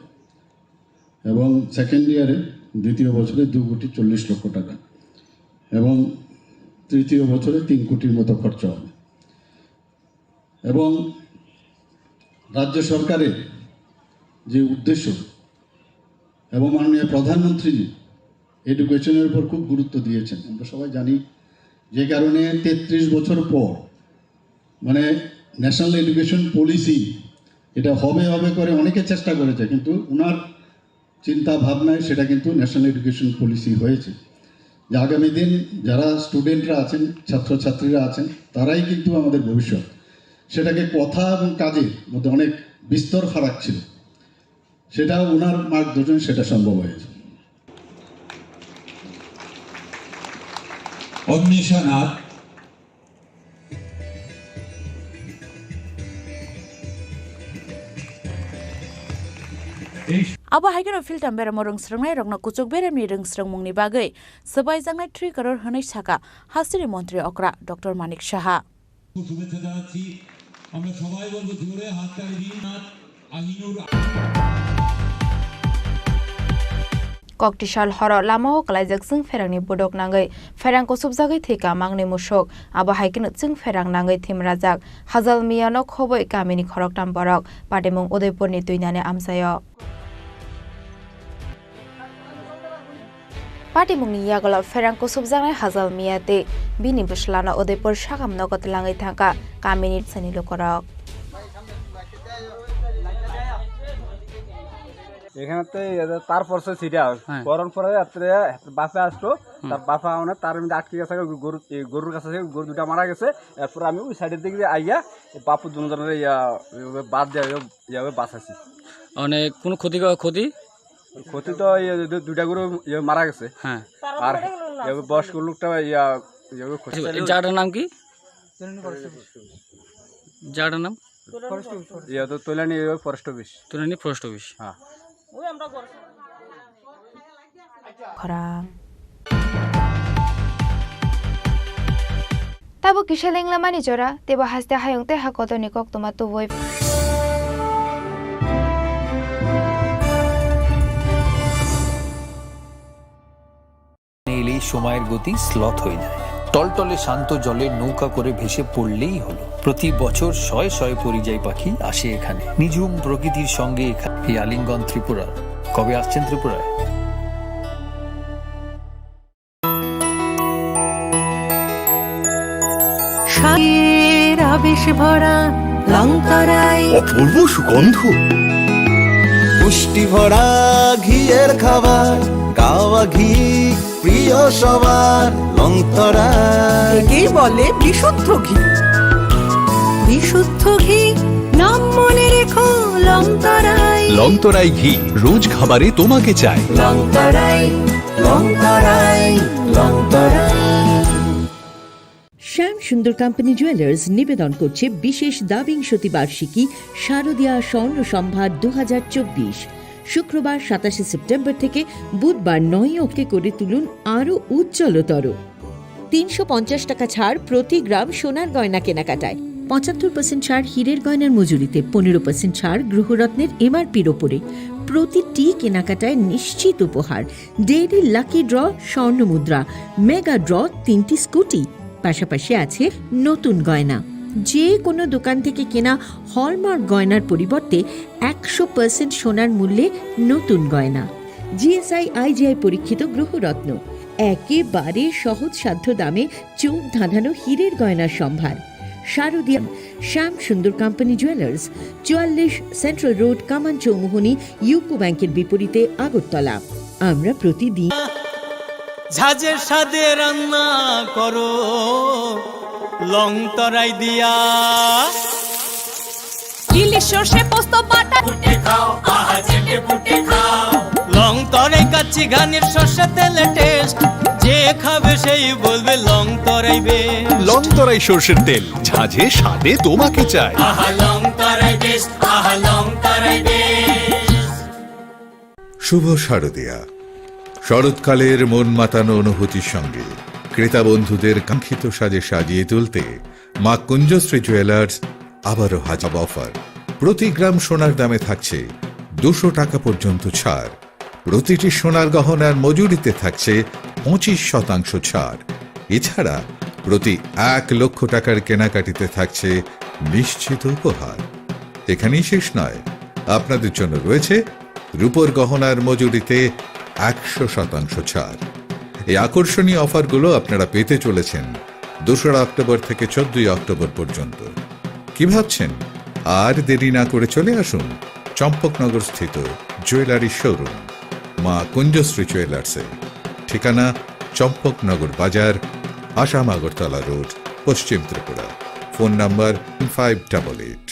এবং সেকেন্ড ইয়ারে, দ্বিতীয় বছরে দু কোটি চল্লিশ লক্ষ টাকা এবং তৃতীয় বছরে তিন কোটির মতো খরচ হবে। এবং রাজ্য সরকারের যে উদ্দেশ্য এবং মাননীয় প্রধানমন্ত্রীজি এডুকেশনের উপর খুব গুরুত্ব দিয়েছেন, আমরা সবাই জানি, যে কারণে তেত্রিশ বছর পর, মানে, ন্যাশনাল এডুকেশন পলিসি এটা হবে হবে করে অনেকে চেষ্টা করেছে, কিন্তু ওনার চিন্তা ভাবনায় সেটা কিন্তু ন্যাশনাল এডুকেশন পলিসি হয়েছে, যে আগামী দিন যারা স্টুডেন্টরা আছেন, ছাত্রছাত্রীরা আছেন, তারাই কিন্তু আমাদের ভবিষ্যৎ। সেটাকে কথা এবং কাজের মধ্যে অনেক বিস্তর ফারাক ছিল, সেটা ওনার মার্গদর্শনে সেটা সম্ভব হয়েছে। অন্বেষা Nath. Abo hai kheno philtam beremo rwngsrwngnai rokno kuchuk beremni rwngsrwngmungni bagwi swbaijaknai three crore hwnwi saka hasteni montri okra Doctor Manik Saha. শুভেচ্ছা জানাচ্ছি। আমরা সবাই বলবো জোরে হাততালি দিন। আহিনুর। Koktisal horo lamao kwlaijak chwng pherangni budok nangwi pherang kusubjagwi thwika mangni musuk. Abo hai kheno chwng pherang nangwi thimrajak. Hajal miyano khobwi kamini khoroktham borok patimung Udaipurni twinani amchaio. Patimungni yagulo pherang kusubjaknai Hajal Miya tei bini bwslano Udaipur sakam nogo twlangwi thangkha kamini sani lukurok. এখানে তো এই যে তার পরশে সিরিয়াল হ্যাঁ। পরন পরে রাত্রে বাপে আসলো, হুম। তার বাপা মানে তার মধ্যে আটকে গেছে, গরু, এই গরুর কাছে আছে, গরু দুটা মারা গেছে। এরপর আমি ওই সাইডের দিকে দিয়ে আইয়া এই বাপু দুজনের ইয়া, এইভাবে বাদ দিয়ে ইয়া, ইয়া বাঁচাইছি। মানে কোনো ক্ষতি, ক্ষতি? ক্ষতি তো এই দু-, দুইটা গরু ইয়ে মারা গেছে। হ্যাঁ। আর এই বয়স্ক লোকটা ইয়া, ইয়ে ক্ষতি। আচ্ছা, এই জায়গাটার নাম কি? জায়গাটার নাম? ইয়া তো তৈলানি ফরেস্ট অফিস। তৈলানি ফরেস্ট অফিস। হ্যাঁ। Khorang. Tabuk kisa lenglamani jora, teibo haste hayung tei ha kotorni koktwma tubui. এলে সময়ের গতি শ্লথ হয়ে যায়। টলটলে শান্ত জলে নৌকা করে ভেসে পড়লেই হলো। প্রতি বছর শয়ে শয়ে পরিযায়ী পাখি আসে এখানে। নিঝুম প্রকৃতির সঙ্গে এখা-, এই আলিঙ্গন ত্রিপুরার। কবে আসছেন ত্রিপুরায়? স্বাদের আবেশ ভরা লংতরাই। অপূর্ব সুগন্ধ। পুষ্টি ভরা ঘিয়ের খাবার, গাওয়া ঘি প্রিয় সবার, লংতরাই। একেই বলে বিশুদ্ধ ঘি। বিশুদ্ধ ঘি, নাম মনে রেখো, লংতরাই। লংতরাই ঘি, রোজ খাবারে তোমাকে চাই। লংতরাই, লংতরাই, লংতরাই। শ্যাম সুন্দর কোম্পানি জুয়েলার্স নিবেদন করছে বিশেষ দ্বাবিংশতি বার্ষিকী শারদীয়া স্বর্ণ সম্ভার দু হাজার চব্বিশ। শুক্রবার সাতাশে সেপ্টেম্বর থেকে বুধবার নয় অক্টে করে তুলুন আরও উজ্জ্বলতর। তিনশো পঞ্চাশ টাকা ছাড় প্রতি গ্রাম সোনার গয়না কেনাকাটায়, পঁচাত্তর পার্সেন্ট ছাড় হীরের গয়নার মজুরিতে, পনেরো পার্সেন্ট ছাড় গৃহরত্নের এমআরপির ওপরে। প্রতিটি কেনাকাটায় নিশ্চিত উপহার, ডেইলি লাকি ড্র, স্বর্ণ মুদ্রা, মেগা ড্র, তিনটি স্কুটি, পাশাপাশি আছে নতুন গয়না। যে কোনো দোকান থেকে কেনা হলমার্ক গয়নার পরিবর্তে একশো পার্সেন্ট সোনার মূল্যে নতুন গয়না। জিএসআই আইজিআই পরীক্ষিত গ্রহরত্ন, একেবারে সহজসাধ্য দামে চোখ ধাঁধানো হীরের গয়নার সম্ভার। শারদীয়া শ্যাম সুন্দর কোম্পানি জুয়েলার্স, চুয়াল্লিশ সেন্ট্রাল রোড, কামান চৌমুহনী, ইউকো ব্যাংকের বিপরীতে আগরতলা। আমরা প্রতিদিন ঝাঁঝের স্বাদে রান্না করো লং তরাই দিয়া। ইলিশ সর্ষে পোস্ত বাটা। ফুটে খাও, আহা চেটে ফুটে খাও। লং তরাই কাচ্চি ঘানির সর্ষে তেলে টেস্ট। যে খাবে সেই বলবে লং তরাই বেশ। লং তরাই সর্ষের তেল, ঝাঁঝে স্বাদে তোমাকে চাই। আহা লং তরাই বেশ, আহা লং তরাই বেশ। শুভ শারদীয়া। শরৎকালের মন মাতানো অনুভূতির সঙ্গে ক্রেতা বন্ধুদের কাঙ্ক্ষিত সাজে সাজিয়ে তুলতে মা কুঞ্জশ্রী জুয়েলার্স আবারও হাজার অফার। প্রতি গ্রাম সোনার দামে থাকছে দুশো টাকা পর্যন্ত ছাড়। প্রতিটি সোনার গহনার মজুরিতে থাকছে পঁচিশ শতাংশ ছাড়। এছাড়া প্রতি এক লক্ষ টাকার কেনাকাটিতে থাকছে নিশ্চিত উপহার। এখানেই শেষ নয়, আপনাদের জন্য রয়েছে রূপোর গহনার মজুরিতে একশো শতাংশ ছাড়। এই আকর্ষণীয় অফারগুলো আপনারা পেতে চলেছেন দোসরা অক্টোবর থেকে চোদ্দই অক্টোবর পর্যন্ত। কি ভাবছেন? আর দেরি না করে চলে আসুন চম্পকনগর স্থিত জুয়েলারি শোরুম মা কুঞ্জশ্রী জুয়েলার্সে। ঠিকানা চম্পকনগর বাজার, আসাম আগরতলা রোড, পশ্চিম Tripura. Phone number five double eight.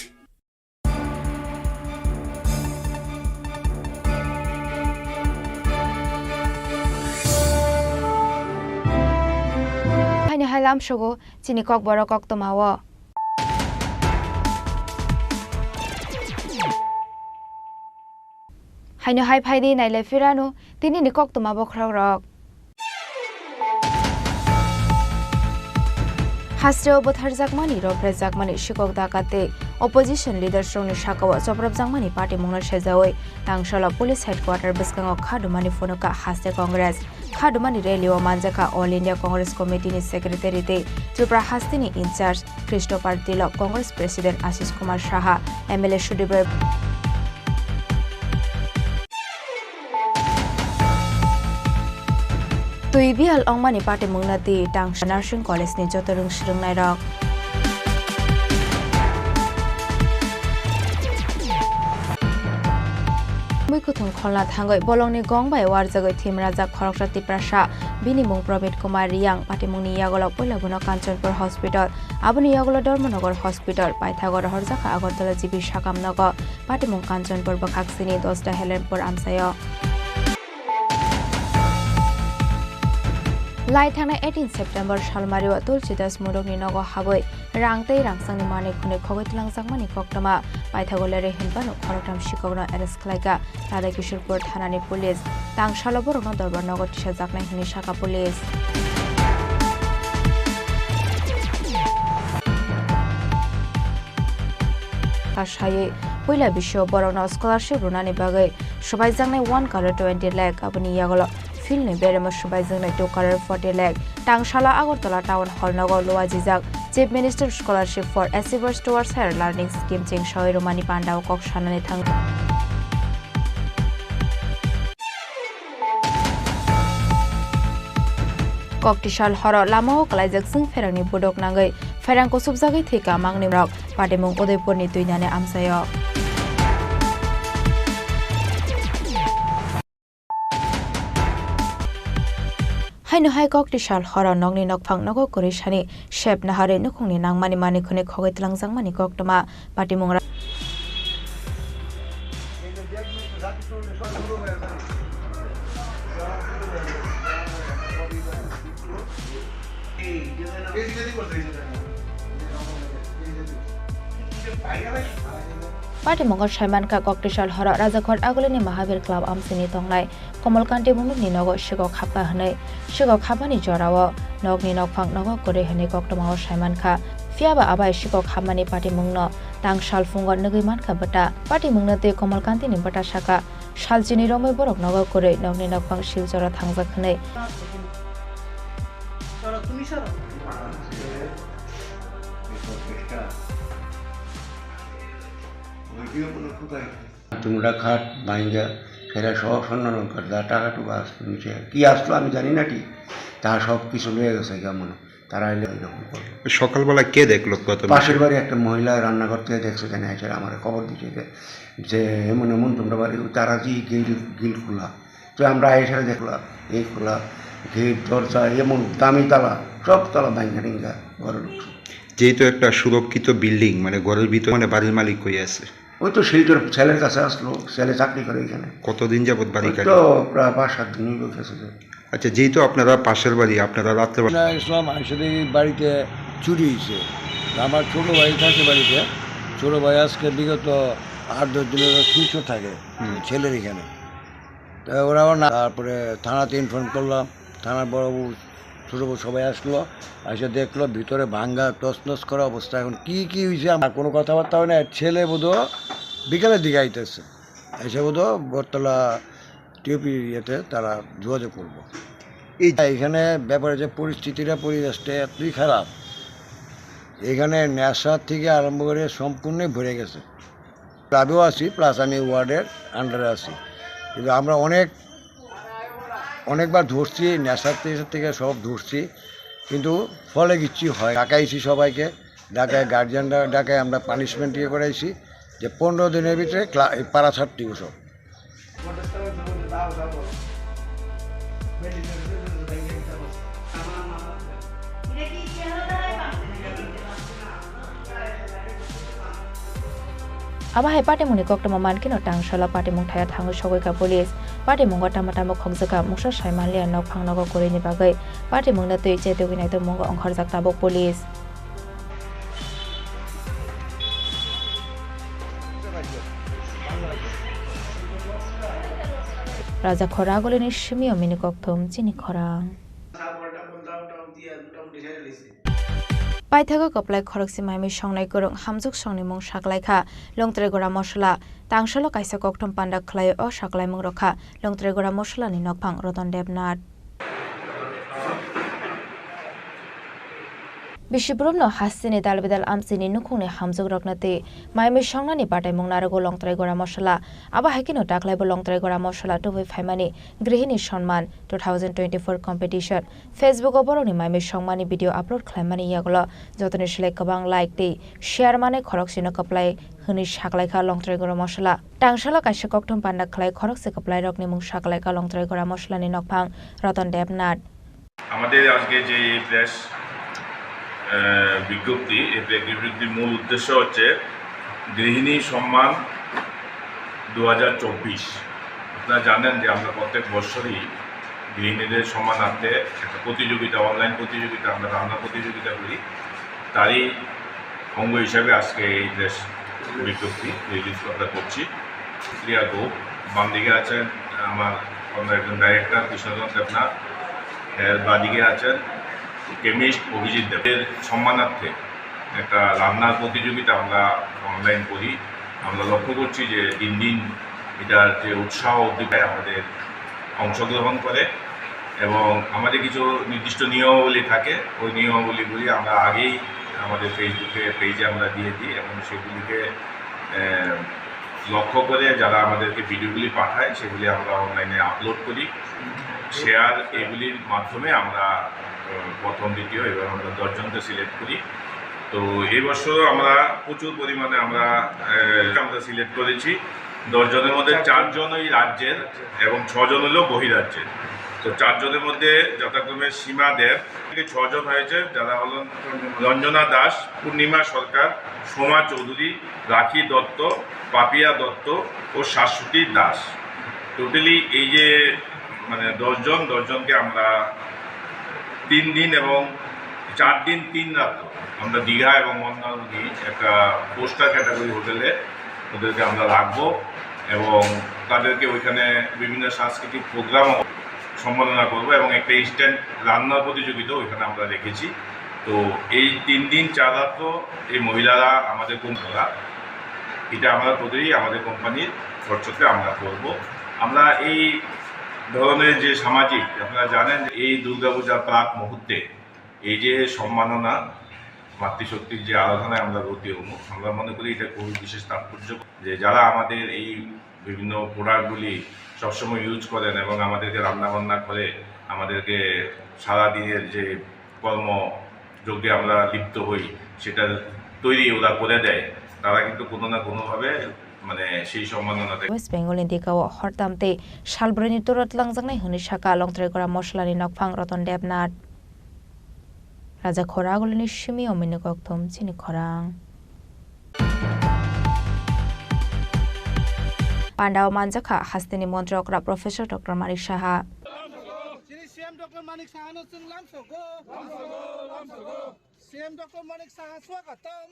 Haini hai lamsogo chini kokborok koktwmao. Haino hai phaidi nailai phirano tinini koktwma bokhorok rok. Hasteo bwtharjakmani, roprejakmani, sikok dakate, Opposition leaders rokni sakao choprapjakmani patimungno sejaui tangsalo police headquarter bwskango khadumani phunukha haste Congress. Khadumani rally o manjakha All India Congress Committee ni secretary tei Tripura hasteni in charge Christopher Tilok, Congress President Ashish Kumar Saha, M L A Sudip Roy. Twi biyal ongmani patimungno twi tangsa nursing college ni joto rwng swrwngnairok. Mui kuthung kholna thangwi bolongni gong bai warjagwi thimrajak khoroksa Tiprasa, bini mung Prabit Kumar Riyang, patimungni yagulo puila bono Kanchanpur Hospital, aboni yagulo Dharmanagar Hospital, paithago rohorjakha Agartala G B sakam nogo. Patimung Kanchanpur bwkhak sini Dosda Helenpur amchaio. Lai thangnai eighteen September salmario Tulsidas Mulukni nogo habwi rang tei rangchakni manwi khwnwi khogwi twlangjakmani koktwma paithago lerwi hinphano khoroktham sikokno arrest khlaikha Radha Kishorpur thanani police. Tangsalo borokno dorbar nogo tisajaknai hwnwi sakha police. Kasaywi puila bisio borokno scholarship rwnani bagwi swbaijaknai one crore twenty lakh, aboni yagulo field ni beremo swbaijaknai two crore forty lakh. Tangsalo Agartala Town Hall nogo luajijak Chief Minister Scholarship for Achievers Towards Higher Learning Scheme chengsawi rwmani pandao kok sanani thang. Koktisal horo lamao kwlaijak chwng pherangni budok nangwi pherang kusubjagwi thwikha mangni borok. Patimung Udaipurni Twinani amchaio. Haino hai koktisal horo nokni nokphang nogo kwrwi sani sep naharwi nukhungni nangmani manwi khwnwi khogwi twlangjakmani koktwma. Patimung ra- Patimungo saimankha, koktisal horo Rajakhor Agulini Mahabir Club amchini tongnai Komalkanti Bhumikni nogo sikok hapkha hwnwi. Sikok hapmani jorao nokni nokphang nogo kwrwi hwnwi koktwmao saimankha. Phiyaba abai sikok hapmani patimungno tang salphungo nugwi mankha bwta. Patimungno twi Komalkantini bwta sakha, salchini romwi borok nogo kwrwi nokni nokphang Silchoro thangjak hwnwi. Tumra khat bhainga, sera sob sonna longkar, da taka tuka aslo niche. Ki aslo ami jani na thik, ta sob kichu loiya gese gam mone. তারা এলে ওইরকম করে। সকালবেলা কে দেখলো গত পাশের বাড়ি একটা মহিলা রান্নাঘর থেকে দেখছে, কেন এসে আমার খবর দিছে যে, যে এমন এমন তোমরা বাড়ি, তারা যে গিল, গিল খোলা। তো আমরা এসে দেখলাম, এই খোলা, গেট, দরজা, এমন দামি তালা, সব তালা ভাঙা টিঙ্গা ঘরে ঢুকছে। যেহেতু একটা সুরক্ষিত বিল্ডিং, মানে ঘরের ভিতরে, মানে বাড়ির মালিক কই আছে? ওই তো শিলচর ছেলের কাছে আসলো, ছেলে চাকরি করে এখানে। কতদিন যাবত বাড়ি ওই খালি? তো প্রায় পাঁচ সাত দিন হইলো গেছে যে। আচ্ছা, যেহেতু আপনারা পাশের বাড়ি, আপনারা রাত্রে না, ইসলাম আসলে এই বাড়িতে চুরি হয়েছে। আমার ছোট ভাই থাকে বাড়িতে, ছোট ভাই আজকে বিগত আট দশ দিনের সুস্থ থাকে হুম। ছেলের এখানে। তা ওরাও না, তারপরে থানাতে ইনফর্ম করলাম, থানার বড়বাবু, ছোটবাবু সবাই আসলো, এসে দেখলো ভিতরে ভাঙ্গা তছনছ করা অবস্থা। এখন কি কি হয়েছে আমার কোনো কথাবার্তা হয় না। ছেলে বোধহয় বিকালের দিকে আইতেছে, এসে বোধহয় বটতলা টিওপি ইয়েতে তারা যোগাযোগ করবো। এই এখানে ব্যাপারে যে পরিস্থিতিটা, পরিবেশটা এতই খারাপ, এখানে নেশা থেকে আরম্ভ করে সম্পূর্ণই ভরে গেছে। ক্লাবেও আছি, প্লাস আমি ওয়ার্ডের আন্ডারে আছি। কিন্তু আমরা অনেক, অনেকবার ধরছি, নেশার থেকে, থেকে সব ধরছি, কিন্তু ফলে কিচ্ছু হয়। ডাকাইছি সবাইকে, ডাকায় গার্জিয়ানরা ডাকায়, আমরা পানিশমেন্ট ইয়ে করাইছি যে পনেরো দিনের ভিতরে ক্লা-, এই পাড়া ছাড়তে হবে সব। Abo hai patimungni koktwma mankhe no tangsalo patimung thaya thangwi sogwi kha police. Patimungo tamo tamo khokjwkha mungsa sai manliya nokphang nogo kwrwini bagwi. Patimungno twi chetugwi naitokmungo ongkhorjak tabuk police. Raja Khoragulini simio mini kokthum chini khorang. Paithago kwplai khorokse maimui songnai kwrwng hamjwk songni mung saklaikha Longtraigora Mosola. Tangsalo kaisa kokthom panda khlaio o saklaimung rokha Longtraigora Mosolani nokphang Roton Debnath. Bisi borokno hasteni dal bedal amchini nukhungni hamjwk rokno tei maimui songnani bataimung narogo Longtraigora Mosola. Abo hai kheno daklaibo Longtraigora Mosola tubui phaimani Grihini Sonman two thousand twenty-four competition. Facebook o borokni maimui songmani video upload khlaimani yagulo jotoni slai kwbang like tei share manwi khoroksino kwplai hwnwi saklaikha Longtraigora Mosola. Tangsalo kaisa kokthom panda khlai khorokse kwplairokni mung saklaikha Longtraigora Mosolani nokphang Roton Debnath. আমাদের আজকে যে এই প্রেস, আহ, বিজ্ঞপ্তি, এই প্রেস বিজ্ঞপ্তির মূল উদ্দেশ্য হচ্ছে গৃহিণী সম্মান দু হাজার চব্বিশ। আপনারা জানেন যে আমরা প্রত্যেক বছরই গৃহিণীদের সম্মানার্থে একটা প্রতিযোগিতা, অনলাইন প্রতিযোগিতা, আমরা রান্না প্রতিযোগিতা করি। তারই অঙ্গ হিসাবে আজকে এই প্রেস বিজ্ঞপ্তি রিলিজ আমরা করছি। প্রিয়া গোপ, বাম দিকে আছেন আমার অন্য একজন ডাইরেক্টর কৃষ্ণচন্দ্র দেবনাথ, এর বাদিকে আছেন কেমিস্ট অভিজিৎ দেব। এর সম্মানার্থে একটা রান্নার প্রতিযোগিতা আমরা অনলাইন করি। আমরা লক্ষ্য করছি যে দিন দিন এটার যে উৎসাহ উদ্দীপনায় আমাদের অংশগ্রহণ করে এবং আমাদের কিছু নির্দিষ্ট নিয়মাবলী থাকে, ওই নিয়মাবলীগুলি আমরা আগেই আমাদের Facebook-এ, পেজে আমরা দিয়ে দিই এবং সেগুলিকে, আহ, লক্ষ্য করে যারা আমাদেরকে ভিডিওগুলি পাঠায়, সেগুলি আমরা অনলাইনে আপলোড করি। শেয়ার এগুলির মাধ্যমে আমরা, আহ, প্রথম, দ্বিতীয়, এবার আমরা দশ জনকে সিলেক্ট করি। তো এই বছরও আমরা প্রচুর পরিমাণে আমরা, আহ, আমরা সিলেক্ট করেছি। দশ জনের মধ্যে চারজন ওই রাজ্যের এবং ছজন হলো বহিরাজ্যের। তো চারজনের মধ্যে যথাক্রমে সীমা দেব, ছজন হয়েছে, যারা হলেন রঞ্জনা দাস, পূর্ণিমা সরকার, সোমা চৌধুরী, রাখি দত্ত, পাপিয়া দত্ত ও শাশ্বতী দাস। টোটালি এই যে, মানে, দশ জন, দশ জনকে আমরা তিন দিন এবং চার দিন তিন রাত আমরা দীঘা এবং মন্দারমণি একটা ফোর স্টার ক্যাটাগরি হোটেলে ওদেরকে আমরা রাখবো এবং তাদেরকে ওইখানে বিভিন্ন সাংস্কৃতিক প্রোগ্রামও সম্মাননা করবো এবং একটা ইনস্ট্যান্ট রান্নার প্রতিযোগিতা ওইখানে আমরা রেখেছি। তো এই তিন দিন চার রাত তো এই মহিলারা আমাদের কোম্পানিরা, এটা আমরা প্রতিদিনই আমাদের কোম্পানির খরচতে আমরা করব। আমরা এই ধরনের যে সামাজিক, আপনারা জানেন যে এই দুর্গাপূজার প্রাক মুহূর্তে এই যে সম্মাননা, মাতৃশক্তির যে আরাধনায় আমরা ব্রতী হব, আমরা মনে করি এটা খুবই বিশেষ তাৎপর্য, যে যারা আমাদের এই বিভিন্ন প্রোডাক্টগুলি সবসময় ইউজ করেন এবং আমাদেরকে রান্নাবান্না করে আমাদেরকে সারাদিনের যে কর্মযজ্ঞে আমরা লিপ্ত হই, সেটা তৈরি ওরা করে দেয়, তারা কিন্তু কোনো না কোনোভাবে, মানে, সেই সম্মাননাটা West Bengal ni dikao hortam tei salbrwini turo twlangjaknai hwnwi saka Longtraigora Mosolani nokphang Roton Debnath. Raja Khora Agulini simi omini kokthum chini khorang. Pandao manjakha hasteni montri okra Professor Doctor Manik Saha. Chini C M Doctor Manik Saha no chwng lamsogo. C M Doctor Manik Saha swagatam.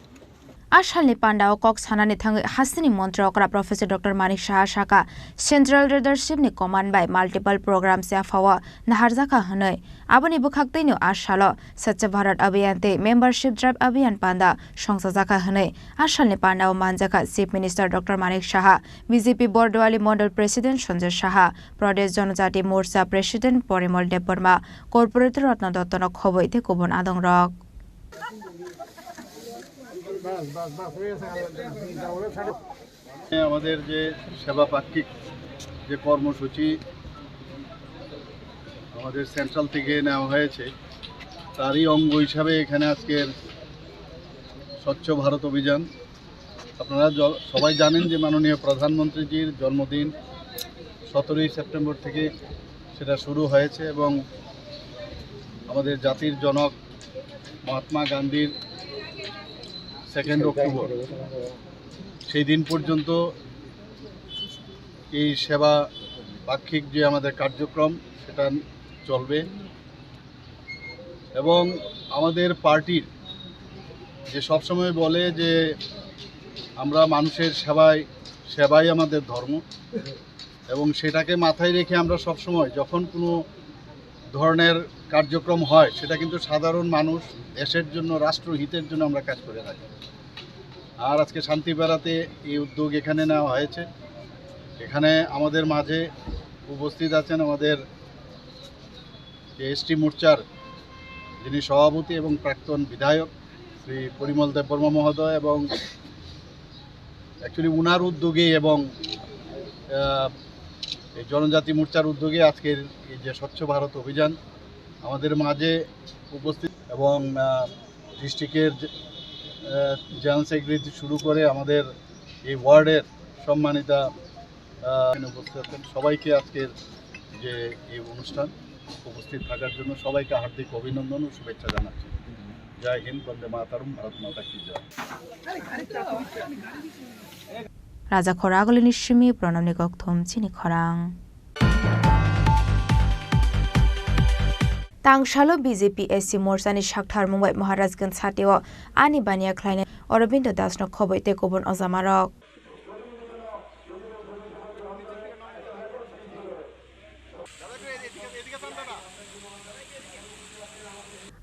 A salni pandao kok sanani thangwi hasteni montri okra Professor Doctor Manik Saha saka, Central Leadership ni command bai multiple programs yaphao naharjakha hwnwi. Aboni bwkhak twino a salo Swachh Bharat Abhiyan tei Membership Drive Abhiyan panda songchajakha hwnwi a salni pandao manjakha Chief Minister Doctor Manik Saha, B J P Bordwali Model President Sanjay Saha, Pradesh Janajati Morcha President Porimal Debbarma, Corporator Ratna Dottono khobwi tei kubun adongrok. আমাদের যে সেবা পাক্ষিক যে কর্মসূচি আমাদের সেন্ট্রাল থেকে নেওয়া হয়েছে, তারই অঙ্গ হিসাবে এখানে আজকের স্বচ্ছ ভারত অভিযান। আপনারা জ-, সবাই জানেন যে মাননীয় প্রধানমন্ত্রীজির জন্মদিন সতেরোই সেপ্টেম্বর থেকে সেটা শুরু হয়েছে এবং আমাদের জাতির জনক মহাত্মা গান্ধীর সেকেন্ড অক্টোবর, সেই দিন পর্যন্ত এই সেবা পাক্ষিক যে আমাদের কার্যক্রম, সেটা চলবে। এবং আমাদের পার্টির যে সবসময় বলে যে আমরা মানুষের সেবায়, সেবাই আমাদের ধর্ম, এবং সেটাকে মাথায় রেখে আমরা সবসময় যখন কোনো ধরনের কার্যক্রম হয়, সেটা কিন্তু সাধারণ মানুষ, দেশের জন্য, রাষ্ট্রহিতের জন্য আমরা কাজ করে থাকি। আর আজকে শান্তি বেড়াতে এই উদ্যোগ এখানে নেওয়া হয়েছে। এখানে আমাদের মাঝে উপস্থিত আছেন আমাদের যে এসটি মোর্চার যিনি সভাপতি এবং প্রাক্তন বিধায়ক শ্রী পরিমল দেববর্মা মহোদয় এবং actually উনার উদ্যোগে এবং, আহ, এই জনজাতি মোর্চার উদ্যোগে আজকের এই যে স্বচ্ছ ভারত অভিযান আমাদের মাঝে উপস্থিত এবং, আহ, ডিস্ট্রিক্টের যে, আহ, জেনারেল সেক্রেটারি শুরু করে আমাদের এই ওয়ার্ডের সম্মানিতা, আহ, উপস্থিত আছেন সবাইকে আজকের যে এই অনুষ্ঠান উপস্থিত থাকার জন্য সবাইকে হার্দিক অভিনন্দন ও শুভেচ্ছা জানাচ্ছি। জয় হিন্দ, বন্দে মাতারম, ভারত মাতা কি জয়। Raja khoragulini simi pranamni kokthum chini khorang. Tangsalo B J P S C morchani sakthar Mumbai Maharajganj satio ani baniya khlainai Aurobindo Dasno khoboi tei kubun ojamarok.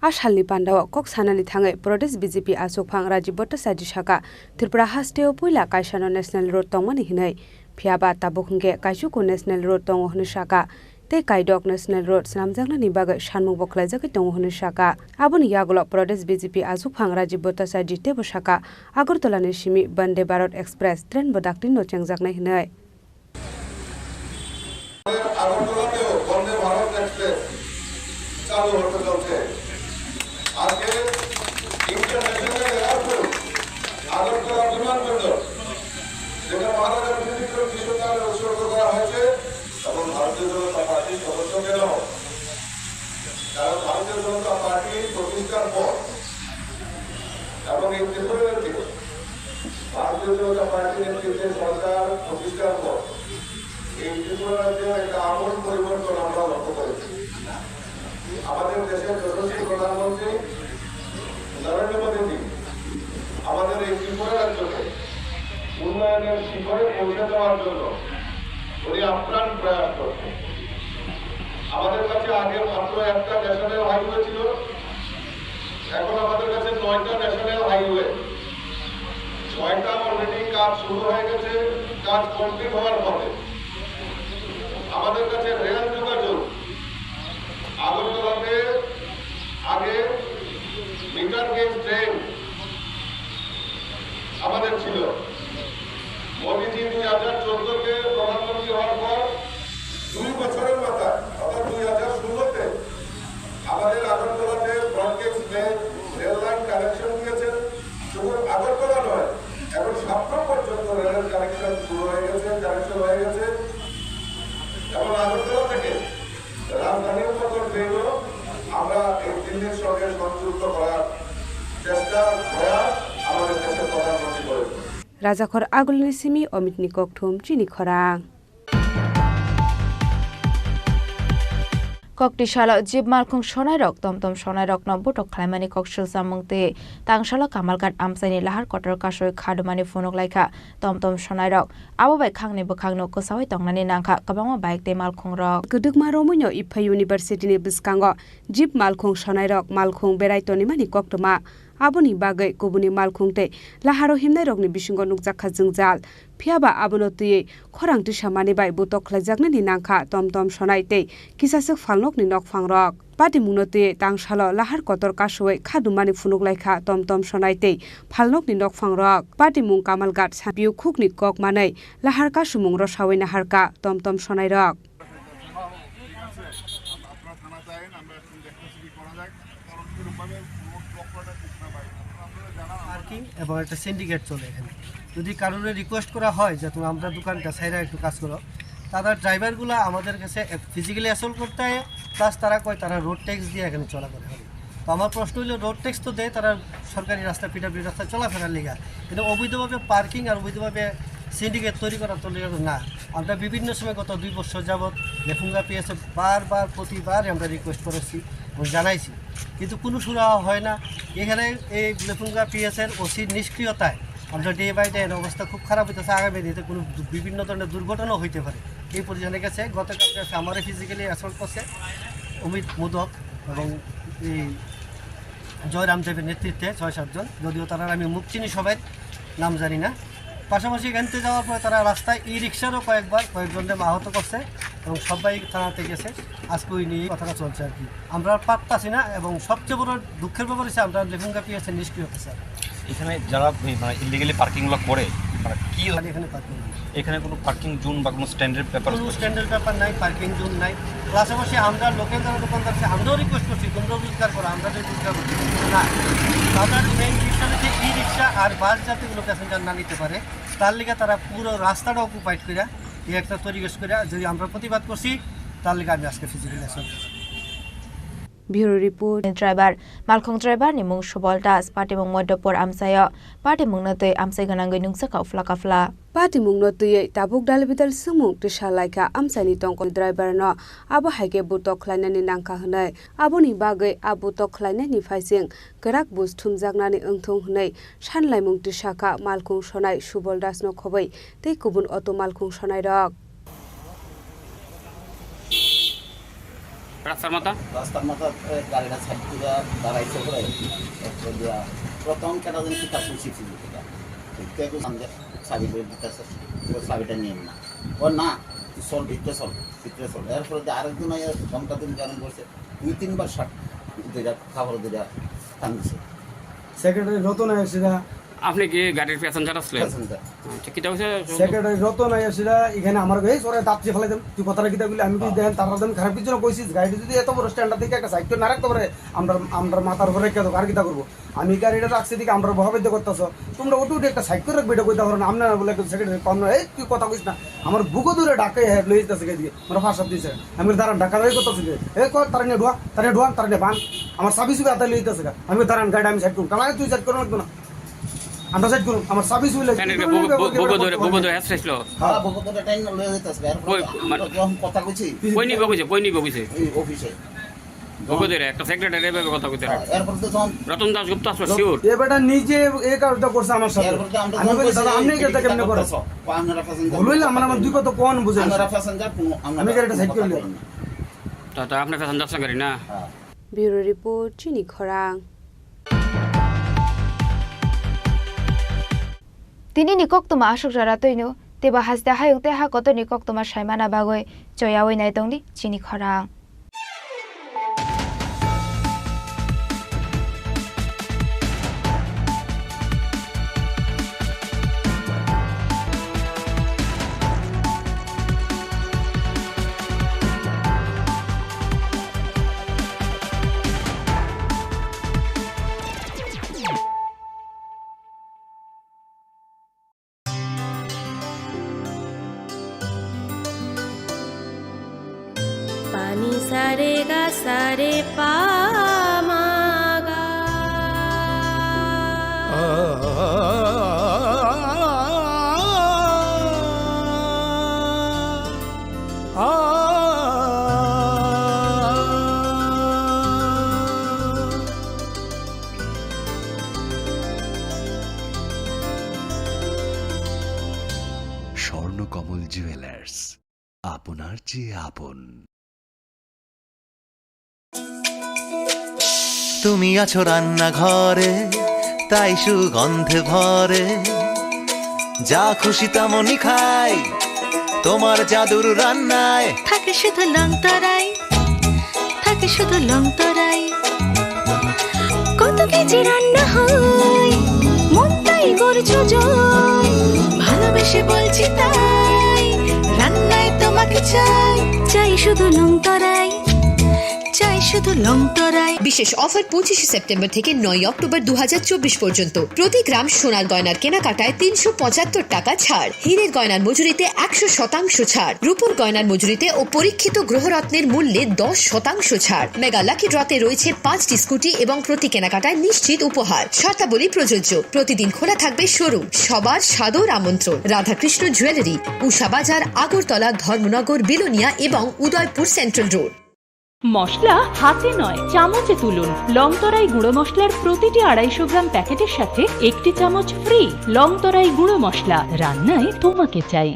A salni pandao kok sanani thangwi Pradesh B J P achukphang Rajiv Bhattacharjee saka, Tripura hasteo puila kaisano National Road tongmani hinwi. Phiyaba tabuk hwnkhe kaisuku National Road tongo hwnwi saka, tei kaidok National Road swnamjaknani bagwi sanmungbo khlaijagwi tongo hwnwi saka. Aboni yagulo Pradesh B J P achukphang Rajiv Bhattacharjee teibo saka, Agartala ni simi Vande Bharat Express train bo dakti no chengjaknai hinwi. আগরতলাতেও বন্দে ভারত এক্সপ্রেস চালু হতে চলছে। আজকে international airport, Agartala বিমানবন্দর, যেটা মহারাজা পৃথিবীতে বিশ্বকাপে উৎসর্গ করা হয়েছে এবং ভারতীয় জনতা পার্টির সদস্য কেন? কারণ ভারতীয় জনতা পার্টি প্রতিষ্ঠার পর এবং এই ত্রিপুরা রাজ্যে ভারতীয় জনতা পার্টি নেতৃত্বে সরকার প্রতিষ্ঠার পর এই ত্রিপুরা রাজ্যে একটা আমূল পরিবর্তন আমরা লক্ষ্য করেছি। আমাদের দেশের যশস্বী প্রধানমন্ত্রী নরেন্দ্র মোদীজি আমাদের এই ত্রিপুরা রাজ্যকে উন্নয়নের শিখরে পৌঁছে দেওয়ার জন্য উনি আপ্রাণ প্রয়াস করছেন। আমাদের কাছে আগে মাত্র একটা ন্যাশনাল হাইওয়ে ছিল, এখন আমাদের কাছে নয়টা ন্যাশনাল হাইওয়ে। ছয়টা অলরেডি কাজ শুরু হয়ে গেছে, কাজ কমপ্লিট হওয়ার পথে। আমাদের কাছে রেল যোগাযোগ, আগরতলাতে আগে মিটার গেজ ট্রেন আমাদের ছিল। মোদিজি দুই হাজার চোদ্দতে প্রধানমন্ত্রী হওয়ার পর দুই বছরের মাথায়, অর্থাৎ দুই হাজার ষোলোতে আমাদের আগরতলাতে broad gauge rail, rail line connection দিয়েছেন। শুধু আগরতলা নয়, এখন সাপ্রো পর্যন্ত রেলের কানেকশন শুরু হয়ে গেছে, কানেকশন হয়ে গেছে। এবং আগরতলা থেকে রাজধানীর মতো ট্রেনও আমরা এই দিল্লির সঙ্গে সংযুক্ত করার চেষ্টা, প্রয়াস আমাদের দেশের প্রধানমন্ত্রী করেছেন। Rajakhor agulini simi Omitni kokthum chini khorang. Kokti salo jib malkhung sonairok tomtom sonairokno butok khlaimani kok silsamung tei tangsalo Kamalghat amchaini lahar kotor kasui khadumani phunuk laikha tomtom sonairok. Abo bai khangni bwkhangno kwsaui tongnani nangkha kwbangma bike tei malkhungrok. Kwdwkma romuino Iphai University ni bwskango jib malkhung sonairok malkhung berai tonimani koktwma. Aboni bagwi kubuni malkhung tei laharo himnairokni bisingo nukjakha jwngjal. Phiyaba abono twiwi khorang tisa mani bai butok khlaijaknani nangkha tomtom sonai tei kisaswk phalnokni nokphangrok. Patimungno twiwi tangsalo lahar kotor kasuwi khadumani phunuk laikha tomtom sonai tei phalnokni nokphangrok. Patimung Kamalghat sapiu khukni kok manwi lahar kasumung rosawi naharkha tomtom sonairok. Parking এবং একটা সিন্ডিকেট চলে এখানে। যদি কারোর রিকোয়েস্ট করা হয় যে, "তুমি আমরা দোকানটা সাইডে একটু কাজ করো", তারা ড্রাইভারগুলো আমাদের কাছে ফিজিক্যালি অ্যাসল্ট করতে হয়, প্লাস তারা কয় তারা রোড ট্যাক্স দিয়ে এখানে চলাফেরা করে। তো আমার প্রশ্ন হলো, রোড ট্যাক্স তো দেয় তারা সরকারি রাস্তা, পিডব্লিউ রাস্তা চলাফেরার লিগা, কিন্তু অবৈধভাবে পার্কিং আর অবৈধভাবে সিন্ডিকেট তৈরি করা তো লিগা তো না। আমরা বিভিন্ন সময় গত দুই বছর যাবৎ লেফুঙ্গা পিএসএ বারবার, প্রতিবারই আমরা রিকোয়েস্ট করেছি এবং জানাইছি, কিন্তু কোনো সুরাহা হয় না। এখানে এই লেফুঙ্গা পিএসের ওসির নিষ্ক্রিয়তায় আমরা ডে বাই ডে এর অবস্থা খুব খারাপ হইতেছে। আগামী দিনে কোনো দু-, বিভিন্ন ধরনের দুর্ঘটনা হইতে পারে। এই পর্যন্ত গেছে, গতকালকে আমারে ফিজিক্যালি অ্যাসল্ট করছে অমিত মোদক। এবং এই জয়রাম দেবের নেতৃত্বে ছয় সাতজন, যদিও তারা আমি মুখ চিনি সবাই, নাম জানি না। পাশাপাশি এখান থেকে যাওয়ার পরে তারা রাস্তায় ই রিক্সারও কয়েকবার কয়েকজনকে আহত করছে এবং সবাই থানাতে গেছে। আজকে ওই নিয়ে কথাটা চলছে আর কি। আমরা আর পারতাছি না এবং সবচেয়ে বড় দুঃখের ব্যাপার হচ্ছে আমরা লেফুঙ্গা পিএসএ নিষ্ক্রিয় অফিসার। এখানে যারা ওই মানে ইলিগালি পার্কিং গুলো করে, মানে কি মানে এখানে পার্কিং নেই। এখানে কোনো পার্কিং জোন বা কোনো স্ট্যান্ডার্ড পেপার কোনো স্ট্যান্ডার্ড পেপার নাই, পার্কিং জোন নাই। পাশাপাশি আমরা লোকাল যারা দোকানদার আছে, আমরাও রিকোয়েস্ট করছি, তোমরাও রোজগার করো, আমরা যে রোজগার করছি না। তাদের মেইন রিক্সা হচ্ছে ই রিক্সা আর বাস যাতে কোনো প্যাসেঞ্জার না নিতে পারে, তার লিগে তারা পুরো রাস্তাটা অকুপাইড করে এই একটা পরিবেশ করে যদি আমরা প্রতিবাদ করছি, তার লিগে আমি আজকে physically action. Bureau report. Driver, Malkhung driver ni mung Subol Das, patimung Modopur amchaio, patimung no twi amchai gwnangwi nungsa kha uphla kaphla. Patimung no twiwi tabuk dalbidal swngmung tisa laikha amchaini tongkol driver no, abo hai khe butok khlainani nangkha hwnwi. Aboni bagwi a butok khlainani phaising kwrak buj thumjaknani wngthung hwnwi sanlaimung tisa kha Malkhung sonai Subol Das no khobwi tei kubun auto Malkhung sonai rok. রাস্তার মাথা? রাস্তার মাথা, এ, গাড়িটা সাইড করে দাঁড়াইছে পরে, এরপর দিয়া প্রথম কেটা যেন কি কাজ করছি ফিজিক্যাল। ঠিক আছে, সামনে চাবি বের দিতেছে, ও চাবিটা নিয়ে না। ও না, তুই চল, ভিতরে চল, ভিতরে চল। এরপরে যে আরেকজন আইয়া ধমকা ধমকি আরম্ভ করছে, দুই তিনবার শার্ট দুইটা, কাপড় দুইটা টান দিছে। সেক্রেটারি রতন আইয়া সিধা আপনি কি গাড়ির প্যাসেঞ্জার আসলেন? প্যাসেঞ্জার। আচ্ছা, কিতা হইছে? সেক্রেটারি রতন আইয়া সিধা এখানে আমার এই সরে দাঁত চেয়ে ফেলাই দেন। তুই কথাটা কিতা বলি? আমি তুই হ্যাঁ। দেখেন, তার জন্য খারাপ কিছু না কইছিস। গাড়িটা যদি এত বড় স্ট্যান্ডার্ড থেকে একটা সাইড করে না রাখতে পারে, আমরা, আমরা মাথার উপরে রেখে দেবো, আর কিতা করবো? আমি গাড়িটা রাখছি দিকে আমরা বহাবাদ্য করতেছো, তোমরা উঠে উঠে একটা সাইড করে রাখবে, এটা কইতে পারো না। আমরা বলে একটা সেক্রেটারি কম না, এই তুই কথা কইস না, আমার বুকো ধরে ডাকে হ্যাঁ লই যেতেছে এদিকে, আমরা ফাঁস দিছে। আমি বলি, "দাঁড়ান, ঢাকা যাই করতেছি যে, এ কর, তারা নিয়ে ঢোয়া, তারা নিয়ে ঢোয়ান, তারা নিয়ে বান, আমার চাবি চুবি আতায় লই যেতেছে।" আমি বলি, "দাঁড়ান, গাড়িটা আমি সাইড করুন, কারণ তুই সাইড করো না, না, আমরা সাইড করুন, আমার চাবি চুবি লাগবে।" কেন রে, বুকো, বুকো ধরে, বুকো ধরে হেসরেছিল। হ্যাঁ, বুকো ধরে টাইম লই যেতেছে। এরপরে কই, আমরা মানে যখন কথা কইছি, কই নিব কইছে, কই নিব কইছে? এই অফিসে। বুকো ধরে একটা সেক্রেটারি এভাবে কথা কইতে পারে। হ্যাঁ, এরপরে তো তখন রতন দাশগুপ্ত আসলো শিওর। এ বেটা নিজে এই কাজটা করছে আমার সাথে। এরপরে তো আমরা আমি তখন বলি, কইছি, "দাদা, আপনি এই এটা টিকিটটা কেমনে করেন?" করতেছো? বা আপনারা প্যাসেঞ্জার ভুল হইলে আমরা, আমার দুই কথা কোন বুঝে আমি না। আমরা প্যাসেঞ্জার কোনো, আমরা তা, তা আপনি প্যাসেঞ্জার সঙ্গে না? হ্যাঁ। Bureau report, Chini Khorang. Tini ni koktoma aswk jora twino, teibo haste hayung tei ha kotor ni koktoma saimana bagwi choyawi nai tongdi Chini Khorang. Pani sare ga sare pa ma ga. Swarnakamal jewellers, আপনার চেয়ে আপন। তুমি আছো রান্নাঘরে, তাই সুগন্ধে ভরে। যা খুশি তেমনই খাই, তোমার জাদুর রান্নায়। থাকে শুধু লংতরাই, থাকে শুধু লংতরাই। কত কেজি রান্না হয়, মনটাই করছো জয়। ভালোবেসে বলছি তাই, রান্নায় তোমাকে চাই, চাই শুধু লংতরাই। চাই শুধু লংতরাই। বিশেষ অফার পঁচিশে সেপ্টেম্বর থেকে নয় অক্টোবর দু হাজার চব্বিশ পর্যন্ত। প্রতি গ্রাম সোনার গয়নার কেনাকাটায় তিনশো পঁচাত্তর টাকা ছাড়, হীরের গয়নার মজুরিতে একশো শতাংশ ছাড়, রূপোর গয়নার মজুরিতে ও পরীক্ষিত গ্রহরত্নের মূল্যে দশ শতাংশ ছাড়। মেগা লাকি ড্রতে রয়েছে পাঁচটি স্কুটি এবং প্রতি কেনাকাটায় নিশ্চিত উপহার। শর্তাবলী প্রযোজ্য। প্রতিদিন খোলা থাকবে শোরুম। সবার সাদর আমন্ত্রণ। রাধাকৃষ্ণ জুয়েলারি, উষা বাজার, আগরতলা, ধর্মনগর, বিলোনিয়া এবং উদয়পুর সেন্ট্রাল রোড। মশলা হাতে নয়, চামচে তুলুন। লংতরাই গুঁড়ো মশলার প্রতিটি আড়াইশো গ্রাম প্যাকেটের সাথে একটি চামচ ফ্রি। লংতরাই গুঁড়ো মশলা, রান্নায় তোমাকে চাই।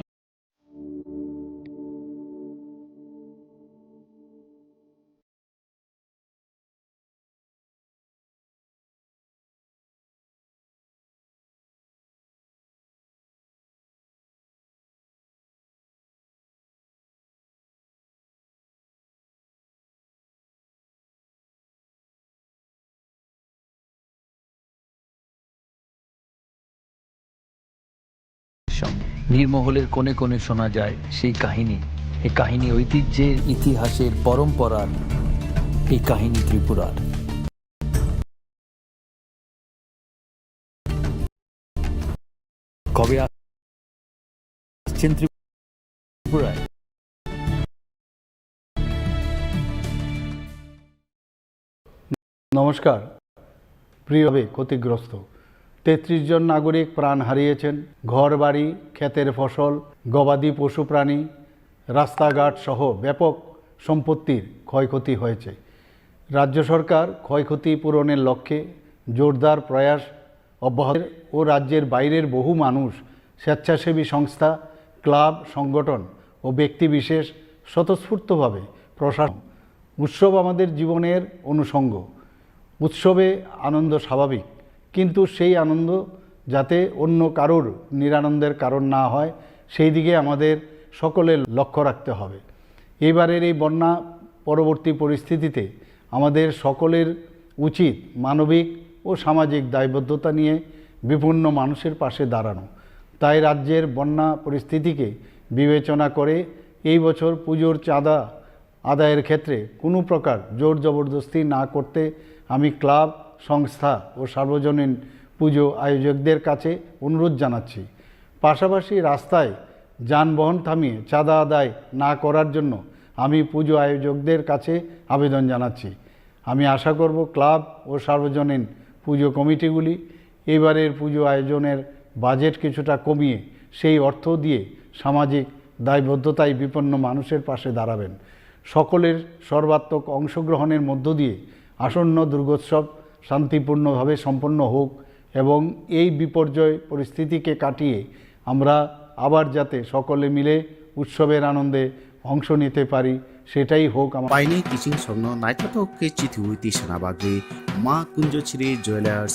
নীরমহলের কোণে কোণে শোনা যায় সেই কাহিনী। এই কাহিনী ঐতিহ্যের, ইতিহাসের, পরম্পরার। এই কাহিনী ত্রিপুরার। কবে আসছেন ত্রিপুরায়? নমস্কার। প্রিয় হবে ক্ষতিগ্রস্ত তেত্রিশ জন নাগরিক প্রাণ হারিয়েছেন। ঘরবাড়ি, ক্ষেতের ফসল, গবাদি পশু প্রাণী, রাস্তাঘাট সহ ব্যাপক সম্পত্তির ক্ষয়ক্ষতি হয়েছে। রাজ্য সরকার ক্ষয়ক্ষতি পূরণের লক্ষ্যে জোরদার প্রয়াস অব্যাহত ও রাজ্যের বাইরের বহু মানুষ, স্বেচ্ছাসেবী সংস্থা, ক্লাব, সংগঠন ও ব্যক্তিবিশেষ স্বতঃস্ফূর্তভাবে প্রশাসন। উৎসব আমাদের জীবনের অনুষঙ্গ। উৎসবে আনন্দ স্বাভাবিক, কিন্তু সেই আনন্দ যাতে অন্য কারোর নিরানন্দের কারণ না হয়, সেই দিকে আমাদের সকলের লক্ষ্য রাখতে হবে। এবারের এই বন্যা পরবর্তী পরিস্থিতিতে আমাদের সকলের উচিত মানবিক ও সামাজিক দায়বদ্ধতা নিয়ে বিপন্ন মানুষের পাশে দাঁড়ানো। তাই রাজ্যের বন্যা পরিস্থিতিকে বিবেচনা করে এই বছর পুজোর চাঁদা আদায়ের ক্ষেত্রে কোনো প্রকার জোর জবরদস্তি না করতে আমি ক্লাব, সংস্থা ও সার্বজনীন পুজো আয়োজকদের কাছে অনুরোধ জানাচ্ছি। পাশাপাশি রাস্তায় যানবাহন থামিয়ে চাঁদা আদায় না করার জন্য আমি পুজো আয়োজকদের কাছে আবেদন জানাচ্ছি। আমি আশা করব ক্লাব ও সার্বজনীন পুজো কমিটিগুলি এবারের পুজো আয়োজনের বাজেট কিছুটা কমিয়ে সেই অর্থ দিয়ে সামাজিক দায়বদ্ধতায় বিপন্ন মানুষের পাশে দাঁড়াবেন। সকলের সর্বাত্মক অংশগ্রহণের মধ্য দিয়ে আসন্ন দুর্গোৎসব শান্তিপূর্ণভাবে সম্পন্ন হোক এবং এই বিপর্যয় পরিস্থিতিকে কাটিয়ে আমরা আবার যাতে সকলে মিলে উৎসবের আনন্দে অংশ নিতে পারি, সেটাই হোক আমার। Painai kiching songno naithothok khe chithiwi twi sana bagwi Ma Kunjochiri Jewelers